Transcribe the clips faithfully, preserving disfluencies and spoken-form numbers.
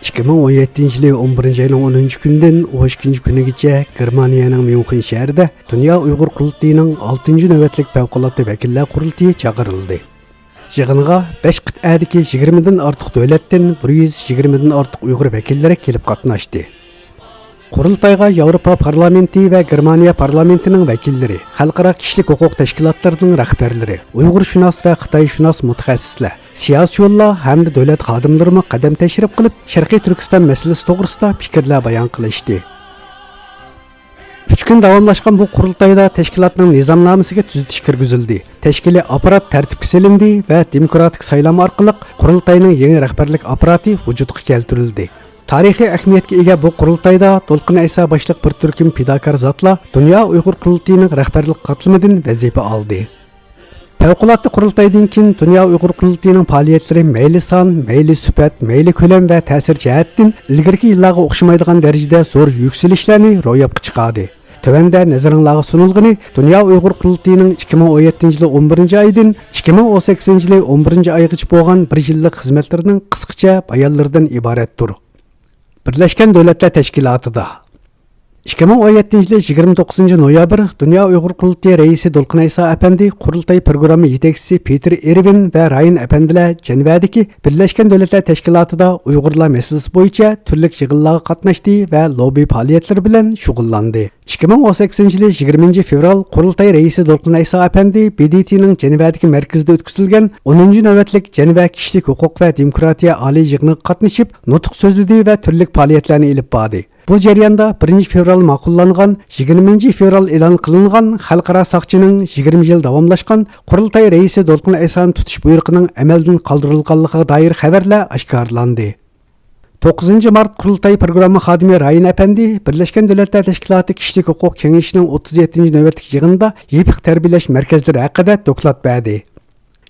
ئىككى مىڭ ئون يەتتىنچى يىلى ئون بىرىنچى ئاينىڭ ئونىنچى كۈنىدىن ئون ئىككىنچى كۈنىگىچە گېرمانىيەنىڭ ميۇنخېن شەھىرىدە دۇنيا ئۇيغۇر قۇرۇلتىيىنىڭ ئالتىنچى نۆۋەتلىك پەۋقۇلئاددە ۋەكىللەر قۇرۇلتىيى چاقىرىلدى. يىغىنغا بەش قىتئەدىكى يىگىرمىدىن ئارتۇق دۆلەتتىن بىر يۈز يىگىرمىدىن ئارتۇق ئۇيغۇر ۋەكىللىرى كېلىپ قاتناشتى. قۇرۇلتايغا ياۋروپا پارلامېنتى ۋە گېرمانىيە پارلامېنتىنىڭ ۋەكىللىرى، خەلقئارا كىشىلىك ھوقۇق تەشكىلاتلىرىنىڭ رەھبەرلىرى، ئۇيغۇرشۇناس ۋە خىتايشۇناس مۇتەخەسسىسلەر، سىياسىيونلار ھەمدە دۆلەت خادىملىرىمۇ قەدەم تەشرىپ قىلىپ، شەرقىي تۈركىستان مەسىلىسى توغرىسىدا پىكىرلەر بايان قىلىشتى. ئۈچ كۈن داۋاملاشقان بۇ قۇرۇلتايدا تەشكىلاتنىڭ نىزامنامىسىگە تۈزىتىش كىرگۈزۈلدى. تەشكىلىي ئاپپارات تەرتىپكە سېلىندى ۋە دېموكراتىك سايلام ئارقىلىق قۇرۇلتاينىڭ يېڭى رەھبەرلىك ئاپپاراتى ۋۇجۇدقا كەلتۈرۈلدى. تارىخىي ئەھمىيەتكە ئىگە بۇ قۇرۇلتايدا دولقۇن ئەيسا باشلىق بىر تۈركۈم پىداكار زاتلار دۇنيا ئۇيغۇر قۇرۇلتىيىنىڭ رەھبەرلىك قاتلىمىدىن ۋەزىپە ئالدى. پەۋقۇلئاددە قۇرۇلتايدىن كېيىن دۇنيا ئۇيغۇر قۇرۇلتىيىنىڭ پائالىيەتلىرى مەيلى سان، مەيلى سۈپەت، مەيلى كۆلەم ۋە تەسىر جەھەتتىن ئىلگىرىكى يىللارغا ئوخشىمايدىغان دەرىجىدە زور يۈكسىلىشلەرنى روياپقا چىقاردى. تۆۋەندە نەزىرىڭلارغا سۇنۇلغىنى دۇنيا ئۇيغۇر قۇرۇلتىيىنىڭ ئىككى مىڭ ئون يەتتىنچى يىلى ئون بىرىنچى ئايدىن ئىككى مىڭ ئون سەككىزىنچى يىلى ئون بىرىنچى ئايغىچە بولغان بىر يىللىق خىزمەتلىرىنىڭ قىسقىچە بايانلىرىدىن ئىبارەتتۇر. بىرلەشكەن دۆلەتلەر تەشكىلاتىدا ئىككى مىڭ ئون يەتتىنچى يىلى يىگىرمە توققۇزىنچى نويابىر دۇنيا ئۇيغۇر قۇرۇلتىيى رەئىسى دولقۇن ئەيسا ئەپەندى، قۇرۇلتاي پروگرامما يېتەكچىسى پېتېر ئېرۋىن ۋە رايان ئەپەندىلەر جەنۋەدىكى بىرلەشكەن دۆلەتلەر تەشكىلاتىدا ئۇيغۇرلار مەسىلىسى بويىچە تۈرلۈك يىغىنلارغا قاتناشتى ۋە لوببى پائالىيەتلىرى بىلەن شۇغۇللاندى. ئىككى مىڭ ئون سەككىزىنچى يىلى يىگىرمىنچى فېۋرال قۇرۇلتاي رەئىسى دولقۇن ئەيسا ئەپەندى بى دې تېنىڭ جەنۋەدىكى مەركىزىدە ئۆتكۈزۈلگەن ئونىنچى نۆۋەتلىك جەنۋە كىشىلىك ھوقۇق ۋە دېموكراتىيە ئالىي يىغىنىغا قاتنىشىپ، نۇتۇق سۆزلىدى ۋە تۈرلۈك پائالىيەتلەرنى ئېلىپ باردى. بۇ جەرياندا بىرىنچى فېۋرال ماقۇللانغان يىگىرمىنچى فېۋرال ئېلان قىلىنغان خەلقئارا ساقچىنىڭ يىگىرمە يىل داۋاملاشقان قۇرۇلتاي رەئىسى دولقۇن ئەيسانى تۇتۇش بۇيرۇقىنىڭ ئەمەلدىن قالدۇرۇلغانلىقىغا دائىر خەۋەرلەر ئاشكارىلاندى. توققۇزىنچى مارت قۇرۇلتاي پروگرامما خادىمى رايان ئەپەندى بىرلەشكەن دۆلەتلەر تەشكىلاتى كىشىلىك ھوقۇق كېڭىشىنىڭ ئوتتۇز يەتتىنچى نۆۋەتلىك يىغىنىدا يېپىق تەربىيەلەش مەركەزلىرى ھەققىدە دوكلات بەردى.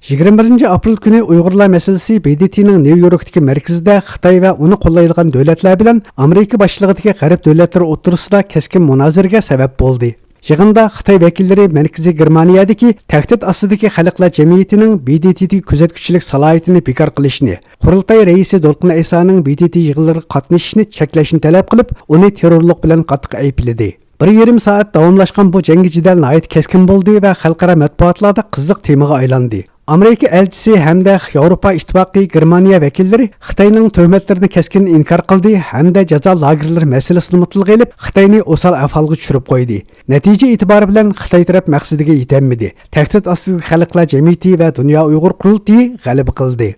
يىگىرمە بىرىنچى ئاپرېل كۈنى ئۇيغۇرلار مەسىلىسى بى دې تېنىڭ نيۇ يوركتىكى مەركىزىدە خىتاي ۋە ئۇنى قوللايدىغان دۆلەتلەر بىلەن ئامېرىكا باشچىلىقىدىكى غەرب دۆلەتلىرى ئوتتۇرىسىدا كەسكىن مۇنازىرىگە سەۋەب بولدى. يىغىندا خىتاي ۋەكىللىرى مەركىزىي گېرمانىيەدىكى تەھدىت ئاستىدىكى خەلقلەر جەمئىيىتىنىڭ بى دې تېدىكى كۆزەتكۈچىلىك سالاھىيىتىنى بىكار قىلىشنى، قۇرۇلتاي رەئىسى دولقۇن ئەيسانىڭ بى دې تې يىغىنلىرىغا قاتنىشىشنى چەكلەشنى تەلەپ قىلىپ، ئۇنى تېررورلۇق بىلەن قاتتىق ئەيىبلىدى. بىر يېرىم سائەت داۋاملاشقان بۇ جەڭگى جېدەل ناھايىتى كەسكىن بولدى ۋە خەلقئارا مەتبۇئاتلاردا قىزىق تېمىغا ئايلاندى. ئامېرىكا ئەلچىسى ھەمدە ياۋروپا ئىتتىپاقى گېرمانىيە ۋەكىللىرى خىتاينىڭ تۆھمەتلىرىنى كەسكىن ئىنكار قىلدى ھەمدە جازا لاگېرلىرى مەسىلىسىنىمۇ تىلغا ئېلىپ، خىتاينى ئوسال ئەھۋالغا چۈشۈرۈپ قويدى. نەتىجە ئېتىبارى بىلەن خىتاي تەرەپ مەقسىتىگە يېتەلمىدى. تەھدىت ئاستىدىكى خەلقلەر جەمئىيىتى ۋە دۇنيا ئۇيغۇر قۇرۇلتىيى غەلىبە قىلدى.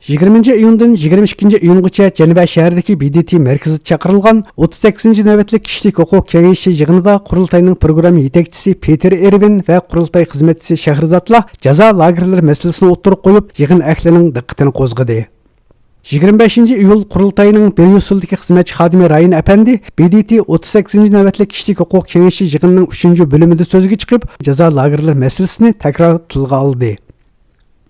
يىگىرمىنچى ئىيۇندىن يىگىرمە ئىككىنچى ئىيۇنغىچە جەنۋە شەھىرىدىكى بى دې تې مەركىزىدە چاقىرىلغان ئوتتۇز سەككىزىنچى نۆۋەتلىك كىشىلىك ھوقۇق كېڭىشى يىغىنىدا قۇرۇلتاينىڭ پروگرامما يېتەكچىسى پېتېر ئېرۋىن ۋە قۇرۇلتاي خىزمەتچىسى شەھرىزادلار جازا لاگېرلىرى مەسىلىسىنى ئوتتۇرىغا قويۇپ، يىغىن ئەھلىنىڭ دىققىتىنى قوزغىدى. يىگىرمە بەشىنچى ئىيۇل قۇرۇلتاينىڭ بريۇسسېلدىكى خىزمەتچى خادىمى رايان ئەپەندى بى دې تې ئوتتۇز سەككىزىنچى نۆۋەتلىك كىشىلىك ھوقۇق كېڭىشى يىغىنىنىڭ ئۈچىنچى بۆلۈمىدە سۆزگە چىقىپ، جازا لاگېرلىرى مەسىلىسىنى تەكرار تىلغا ئالدى.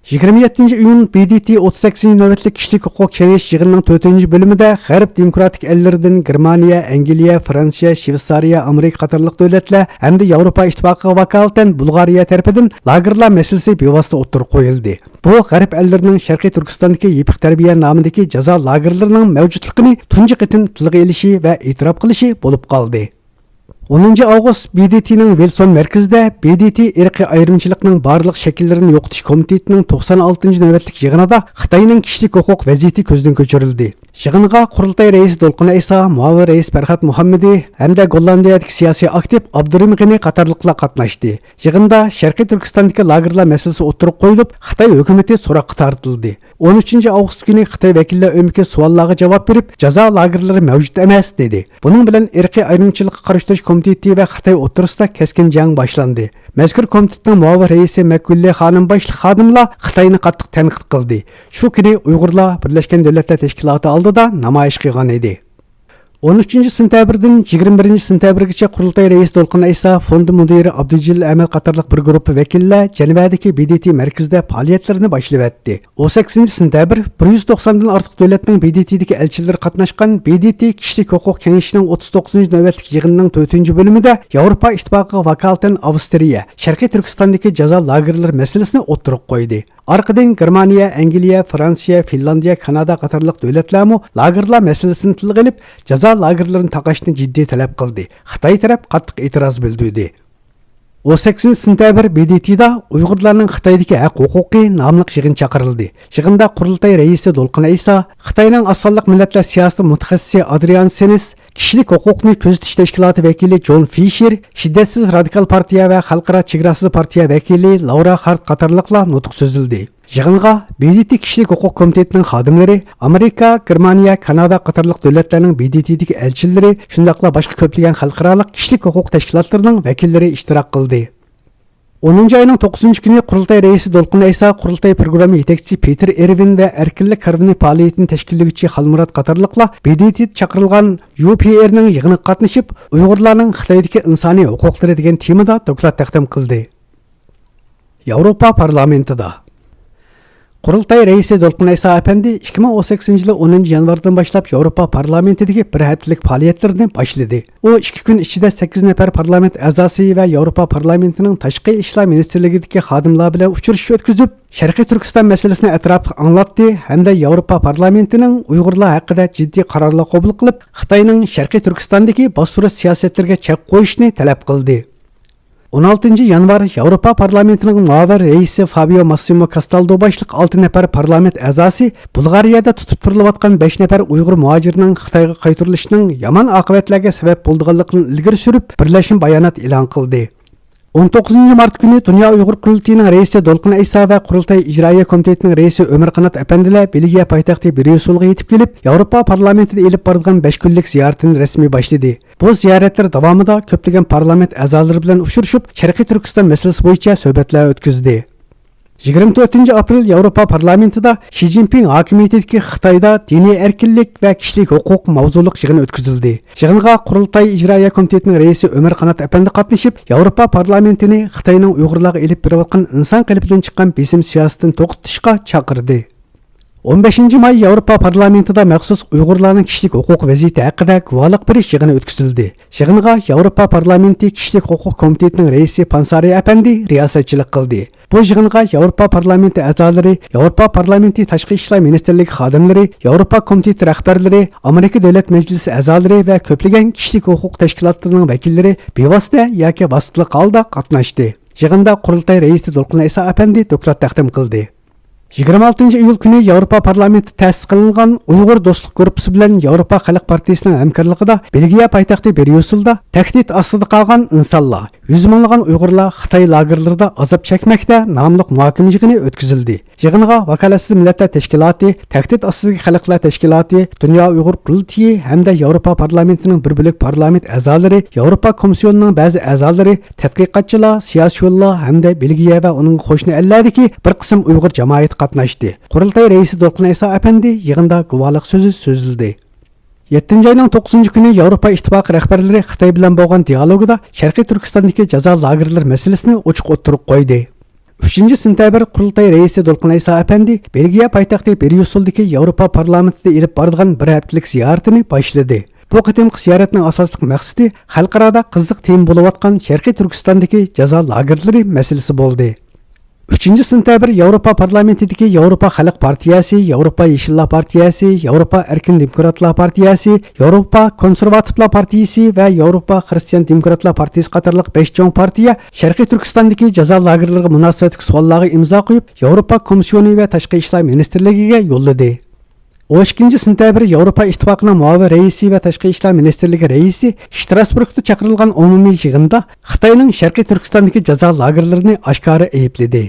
يىگىرمە يەتتىنچى ئىيۇن بى دې تې ئوتتۇز سەككىزىنچى نۆۋەتلىك كىشىلىك ھوقۇق كېڭىشى يىغىنىنىڭ تۆتىنچى بۆلۈمىدە غەرب دېموكراتىك ئەللىرىدىن گېرمانىيە، ئەنگلىيە، فرانسىيە، شۋېتسارىيە، ئامېرىكا قاتارلىق دۆلەتلەر ھەمدە ياۋروپا ئىتتىپاقىغا ۋاكالىتەن بۇلغارىيە تەرىپىدىن لاگېرلار مەسىلىسى بىۋاسىتە ئوتتۇرىغا قويۇلدى. بۇ غەرب ئەللىرىنىڭ شەرقىي تۈركىستاندىكى يېپىق تەربىيە نامىدىكى جازا لاگېرلىرىنىڭ مەۋجۇتلۇقىنى تۇنجى قېتىم تىلغا ئېلىشى ۋە ئېتىراپ قىلىشى بولۇپ قالدى. ئونىنچى ئاۋغۇست بى دې تېنىڭ ۋىلسون مەركىزىدە بى دې تې ئىرقىي ئايرىمچىلىقنىڭ بارلىق شەكىللىرىنى يوقىتىش كومىتېتىنىڭ توقسان ئالتىنچى نۆۋەتلىك يىغىنىدا خىتاينىڭ كىشىلىك ھوقۇق ۋەزىيىتى كۆزدىن كۆچۈرۈلدى. يىغىنغا قۇرۇلتاي رەئىسى دولقۇن ئەيسا، مۇئاۋىن رەئىس پەرھات مۇھەممىدى ھەمدە گوللاندىيەدىكى سىياسىي ئاكتىپ ئابدۇرېھىم غېنى قاتارلىقلار قاتناشتى. يىغىندا شەرقىي تۈركىستاندىكى لاگېرلار مەسىلىسى ئوتتۇرىغا قويۇلۇپ، خىتاي ھۆكۈمىتى سوراققا تارتىلدى. ئون ئۈچىنچى ئاۋغۇست كۈنى خىتاي ۋەكىللەر ئۆمىكى سوئاللارغا جاۋاب بېرىپ، جازا لاگېرلىرى مەۋجۇت ئەمەس، دېدى. بۇنىڭ بىلەن ئىرقىي ئايرىمچىلىققا قارشى تۇرۇش كومىتېتى ۋە خىتاي ئوتتۇرىسىدا كەسكىن جەڭ باشلاندى. مەزكۇر كومىتېتنىڭ مۇئاۋىن رەئىسى مەكگۈللى خانىم باشلىق خادىملار خىتاينى قاتتىق تەنقىد قىلدى. شۇ كۈنى ئۇيغۇرلار بىرلەشكەن دۆلەتلەر تەشكىلاتى ئالدىدا نامايىش قىلغان ئىدى. ئون ئۈچىنچى سېنتەبىردىن يىگىرمە بىرىنچى سېنتەبىرگىچە قۇرۇلتاي رەئىسى دولقۇن ئەيسا، فوند مۇدىرى ئابدۇجېلىل ئەمەت قاتارلىق بىر گۇرۇپپا ۋەكىللەر جەنۋەدىكى بى دې تې مەركىزىدە پائالىيەتلىرىنى باشلىۋەتتى. ئون سەككىزىنچى سېنتەبىر، بىر يۈز توقساندىن ئارتۇق دۆلەتنىڭ بى دې تېدىكى ئەلچىلىرى قاتناشقان بى دې تې كىشىلىك ھوقۇق كېڭىشىنىڭ ئوتتۇز توققۇزىنچى نۆۋەتلىك يىغىنىنىڭ تۆتىنچى بۆلۈمىدە ياۋروپا ئىتتىپاقىغا ۋاكالىتەن ئاۋسترىيە شەرقىي تۈركىستاندىكى جازا لاگېرلىرى مەسىلىسىنى ئوتتۇرىغا قويدى. ئارقىدىن گېرمانىيە، ئەنگلىيە، فرانسىيە، فىنلاندىيە، كانادا قاتارلىق دۆلەتلەرمۇ لاگېرلار مەسىلىسىنى تىلغا ئېلىپ، جازا لاگېرلىرىنى تاقاشنى جىددىي تەلەپ قىلدى. خىتاي تەرەپ قاتتىق ئېتىراز بىلدۈردى. ئون سەككىزىنچى سېنتەبىر ب د ت دا ئۇيغۇرلارنىڭ خىتايدىكى ھەق ھوقۇقى ناملىق يىغىن چاقىرىلدى. يىغىندا قۇرۇلتاي رەئىسى دولقۇن ئەيسا، خىتاينىڭ ئاز سانلىق مىللەتلەر سىياسىتى مۇتەخەسسىسى ئادرىيان سېنىس، كىشىلىك ھوقۇقنى كۆزىتىش تەشكىلاتى ۋەكىلى جون فىشېر، شىددەتسىز رادىكال پارتىيە ۋە خەلقئارا چېگراسىز پارتىيە ۋەكىلى لارا خارت قاتارلىقلار نۇتۇق سۆزلىدى. يىغىنغا ب د ت كىشىلىك ھوقۇق كومىتېتىنىڭ خادىملىرى، ئامېرىكا، گېرمانىيە، كانادا قاتارلىق دۆلەتلەرنىڭ ب د ت دىكى ئەلچىلىرى، شۇنداقلا باشقا كۆپلىگەن خەلقئارالىق كىشىلىك ھوقۇق تەشكىلاتلىرىنىڭ ۋەكىللىرى ئىشتىراك قىلدى. ئونىنچى ئاينىڭ توققۇزىنچى كۈنى قۇرۇلتاي رەئىسى دولقۇن ئەيسا، قۇرۇلتاي پروگرامما يېتەكچىسى پېتېر ئېرۋىن ۋە ئەركىنلىك كارۋىنى پائالىيىتىنى تەشكىللىگۈچى خالمۇرات قاتارلىقلار ب د ت چاقىرىلغان يۇ پ ئېرنىڭ يىغىنىغا قاتنىشىپ، ئۇيغۇرلارنىڭ خىتايدىكى ئىنسانىي ھوقۇقلىرى دېگەن تېمىدا دوكلات تەقدىم قىلدى. ياۋروپا پارلامېنتىدا. قۇرۇلتاي رەئىسى دولقۇن ئەيسا ئەپەندى ئىككى مىڭ ئون سەككىزىنچى يىلى ئونىنچى يانۋاردىن باشلاپ ياۋروپا پارلامېنتىدىكى بىر ھەپتىلىك پائالىيەتلىرىنى باشلىدى. ئۇ ئىككى كۈن ئىچىدە سەككىز نەپەر پارلامېنت ئەزاسى ۋە ياۋروپا پارلامېنتىنىڭ تاشقى ئىشلار مىنىستىرلىكىدىكى خادىملار بىلەن ئۇچرىشىش ئۆتكۈزۈپ، شەرقىي تۈركىستان مەسىلىسىنى ئەتراپلىق ئاڭلاتتى ھەمدە ياۋروپا پارلامېنتىنىڭ ئۇيغۇرلار ھەققىدە جىددىي قارارلار قوبۇل قىلىپ، خىتاينىڭ شەرقىي تۈركىستاندىكى باستۇرۇش سىياسەتلىرىگە چەك قويۇشنى تەلەپ قىلدى. ئون ئالتىنچى يانۋار ياۋروپا پارلامېنتىنىڭ مۇئاۋىن رەئىسى فابىيو ماسسىمو كاستالدو باشلىق ئالتە نەپەر پارلامېنت ئەزاسى بۇلغارىيەدە تۇتۇپ تۇرۇلۇۋاتقان بەش نەپەر ئۇيغۇر مۇھاجىرنىڭ خىتايغا قايتۇرۇلۇشىنىڭ يامان ئاقىۋەتلەرگە سەۋەب بولىدىغانلىقىنى ئىلگىرى سۈرۈپ، بىرلەشمە بايانات ئېلان قىلدى. ئون توققۇزىنچى مارت كۈنى دۇنيا ئۇيغۇر قۇرۇلتىيىنىڭ رەئىسى دولقۇن ئەيسا ۋە قۇرۇلتاي ئىجرائىيە كومىتېتىنىڭ رەئىسى ئۆمەر قانات ئەپەندىلەر بېلگىيە پايتەختى بريۇسسېلغا يېتىپ كېلىپ، ياۋروپا پارلامېنتىدا ئېلىپ بارىدىغان بەش كۈنلۈك زىيارىتىنى رەسمىي باشلىدى. بۇ زىيارەتلىرى داۋامىدا كۆپلىگەن پارلامېنت ئەزالىرى بىلەن ئۇچرىشىپ، شەرقىي تۈركىستان مەسىلىسى بويىچە سۆھبەتلەر ئۆتكۈزدى. يىگىرمە تۆتىنچى ئاپرېل ياۋروپا پارلامېنتىدا شى جىنپىڭ ھاكىمىيىتىدىكى خىتايدا دىنىي ئەركىنلىك ۋە كىشىلىك ھوقۇق ماۋزۇلۇق يىغىنى ئۆتكۈزۈلدى. يىغىنغا قۇرۇلتاي ئىجرائىيە كومىتېتىنىڭ رەئىسى ئۆمەر قانات ئەپەندى قاتنىشىپ، ياۋروپا پارلامېنتىنى خىتاينىڭ ئۇيغۇرلارغا ئېلىپ بېرىۋاتقان ئىنسان قېلىپىدىن چىققان بېسىم سىياسىتىنى توختىتىشقا چاقىردى. ئون بەشىنچى ماي ياۋروپا پارلامېنتىدا مەخسۇس ئۇيغۇرلارنىڭ كىشىلىك ھوقۇق ۋەزىيىتى ھەققىدە گۇۋاھلىق بېرىش يىغىنى ئۆتكۈزۈلدى. يىغىنغا ياۋروپا پارلامېنتى كىشىلىك ھوقۇق كومىتېتىنىڭ رەئىسى پانسارى ئەپەندى رىياسەتچىلىك قىلدى. بۇ يىغىنغا ياۋروپا پارلامېنتى ئەزالىرى، ياۋروپا پارلامېنتى تاشقى ئىشلار مىنىستىرلىكى خادىملىرى، ياۋروپا كومىتېتى رەھبەرلىرى، ئامېرىكا دۆلەت مەجلىسى ئەزالىرى ۋە كۆپلىگەن كىشىلىك ھوقۇق تەشكىلاتلىرىنىڭ ۋەكىللىرى بىۋاسىتە ياكى ۋاسىتىلىق ھالدا قاتناشتى. يىغىندا قۇرۇلتاي رەئىسى دولقۇن ئەيسا ئەپەندى دوكلات تەقدىم قىلدى. يىگىرمە ئالتىنچى ئىيۇل كۈنى ياۋروپا پارلامېنتى تەسىس قىلىنغان ئۇيغۇر دوستلۇق گۇرۇپپىسى بىلەن ياۋروپا خەلق پارتىيىسىنىڭ ھەمكارلىقىدا بېلگىيە پايتەختى بريۇسسېلدا تەھدىت ئاستىدا قالغان ئىنسانلار، يۈز مىڭلىغان ئۇيغۇرلار خىتاي لاگېرلىرىدا ئازاب چەكمەكتە ناملىق مۇھاكىمە يىغىنى ئۆتكۈزۈلدى. يىغىنغا ۋاكالەتسىز مىللەتلەر تەشكىلاتى، تەھدىت ئاستىدىكى خەلقلەر تەشكىلاتى، دۇنيا ئۇيغۇر قۇرۇلتىيى ھەمدە ياۋروپا پارلامېنتىنىڭ بىر بۆلەك پارلامېنت ئەزالىرى، ياۋروپا كومىسسىيونىنىڭ بەزى ئەزالىرى، تەتقىقاتچىلار، سىياسىيونلار ھەمدە بېلگىيە ۋە ئۇنىڭغا قوشنا ئەللەردىكى بىر قىسىم ئۇيغۇر جامائىتى قاتناشتى. قۇرۇلتاي رەئىسى دولقۇن ئەيسا ئەپەندى يىغىندا گۇۋاھلىق سۆزى سۆزلىدى. يەتتىنچى ئاينىڭ توققۇزىنچى كۈنى ياۋروپا ئىتتىپاقى رەھبەرلىرى خىتاي بىلەن بولغان دىئالوگىدا شەرقىي تۈركىستاندىكى جازا لاگېرلىرى مەسىلىسىنى ئوچۇق ئوتتۇرىغا قويدى. ئۈچىنچى سېنتەبىر قۇرۇلتاي رەئىسى دولقۇن ئەيسا ئەپەندى بېلگىيە پايتەختى بريۇسسېلدىكى ياۋروپا پارلامېنتىدا ئېلىپ بارىدىغان بىر ھەپتىلىك زىيارىتىنى باشلىدى. بۇ قېتىمقى زىيارەتنىڭ ئاساسلىق مەقسىتى خەلقئارادا قىزىق تېما بولۇۋاتقان شەرقىي تۈركىستاندىكى جازا لاگېرلىرى مەسىلىسى بولدى. ئۈچىنچى سېنتەبىر ياۋروپا پارلامېنتىدىكى ياۋروپا خەلق پارتىيەسى، ياۋروپا يېشىللار پارتىيەسى، ياۋروپا ئەركىن دېموكراتلار پارتىيەسى، ياۋروپا كونسېرۋاتىپلار پارتىيىسى ۋە ياۋروپا خىرىستىيان دېموكراتلار پارتىيىسى قاتارلىق بەش چوڭ پارتىيە شەرقىي تۈركىستاندىكى جازا لاگېرلىرىغا مۇناسىۋەتلىك سوئاللارغا ئىمزا قويۇپ، ياۋروپا كومىسسىيونى ۋە تاشقى ئىشلار مىنىستىرلىكىگە يوللىدى. ئون ئىككىنچى سېنتەبىر ياۋروپا ئىتتىپاقىنىڭ مۇئاۋىن رەئىسى ۋە تاشقى ئىشلار مىنىستىرلىكى رەئىسى شتراسبۇرگدا چاقىرىلغان ئومۇمىي يىغىندا خىتاينىڭ شەرقىي تۈركىستاندىكى جازا لاگېرلىرىنى ئاشكارا ئەيىبلىدى.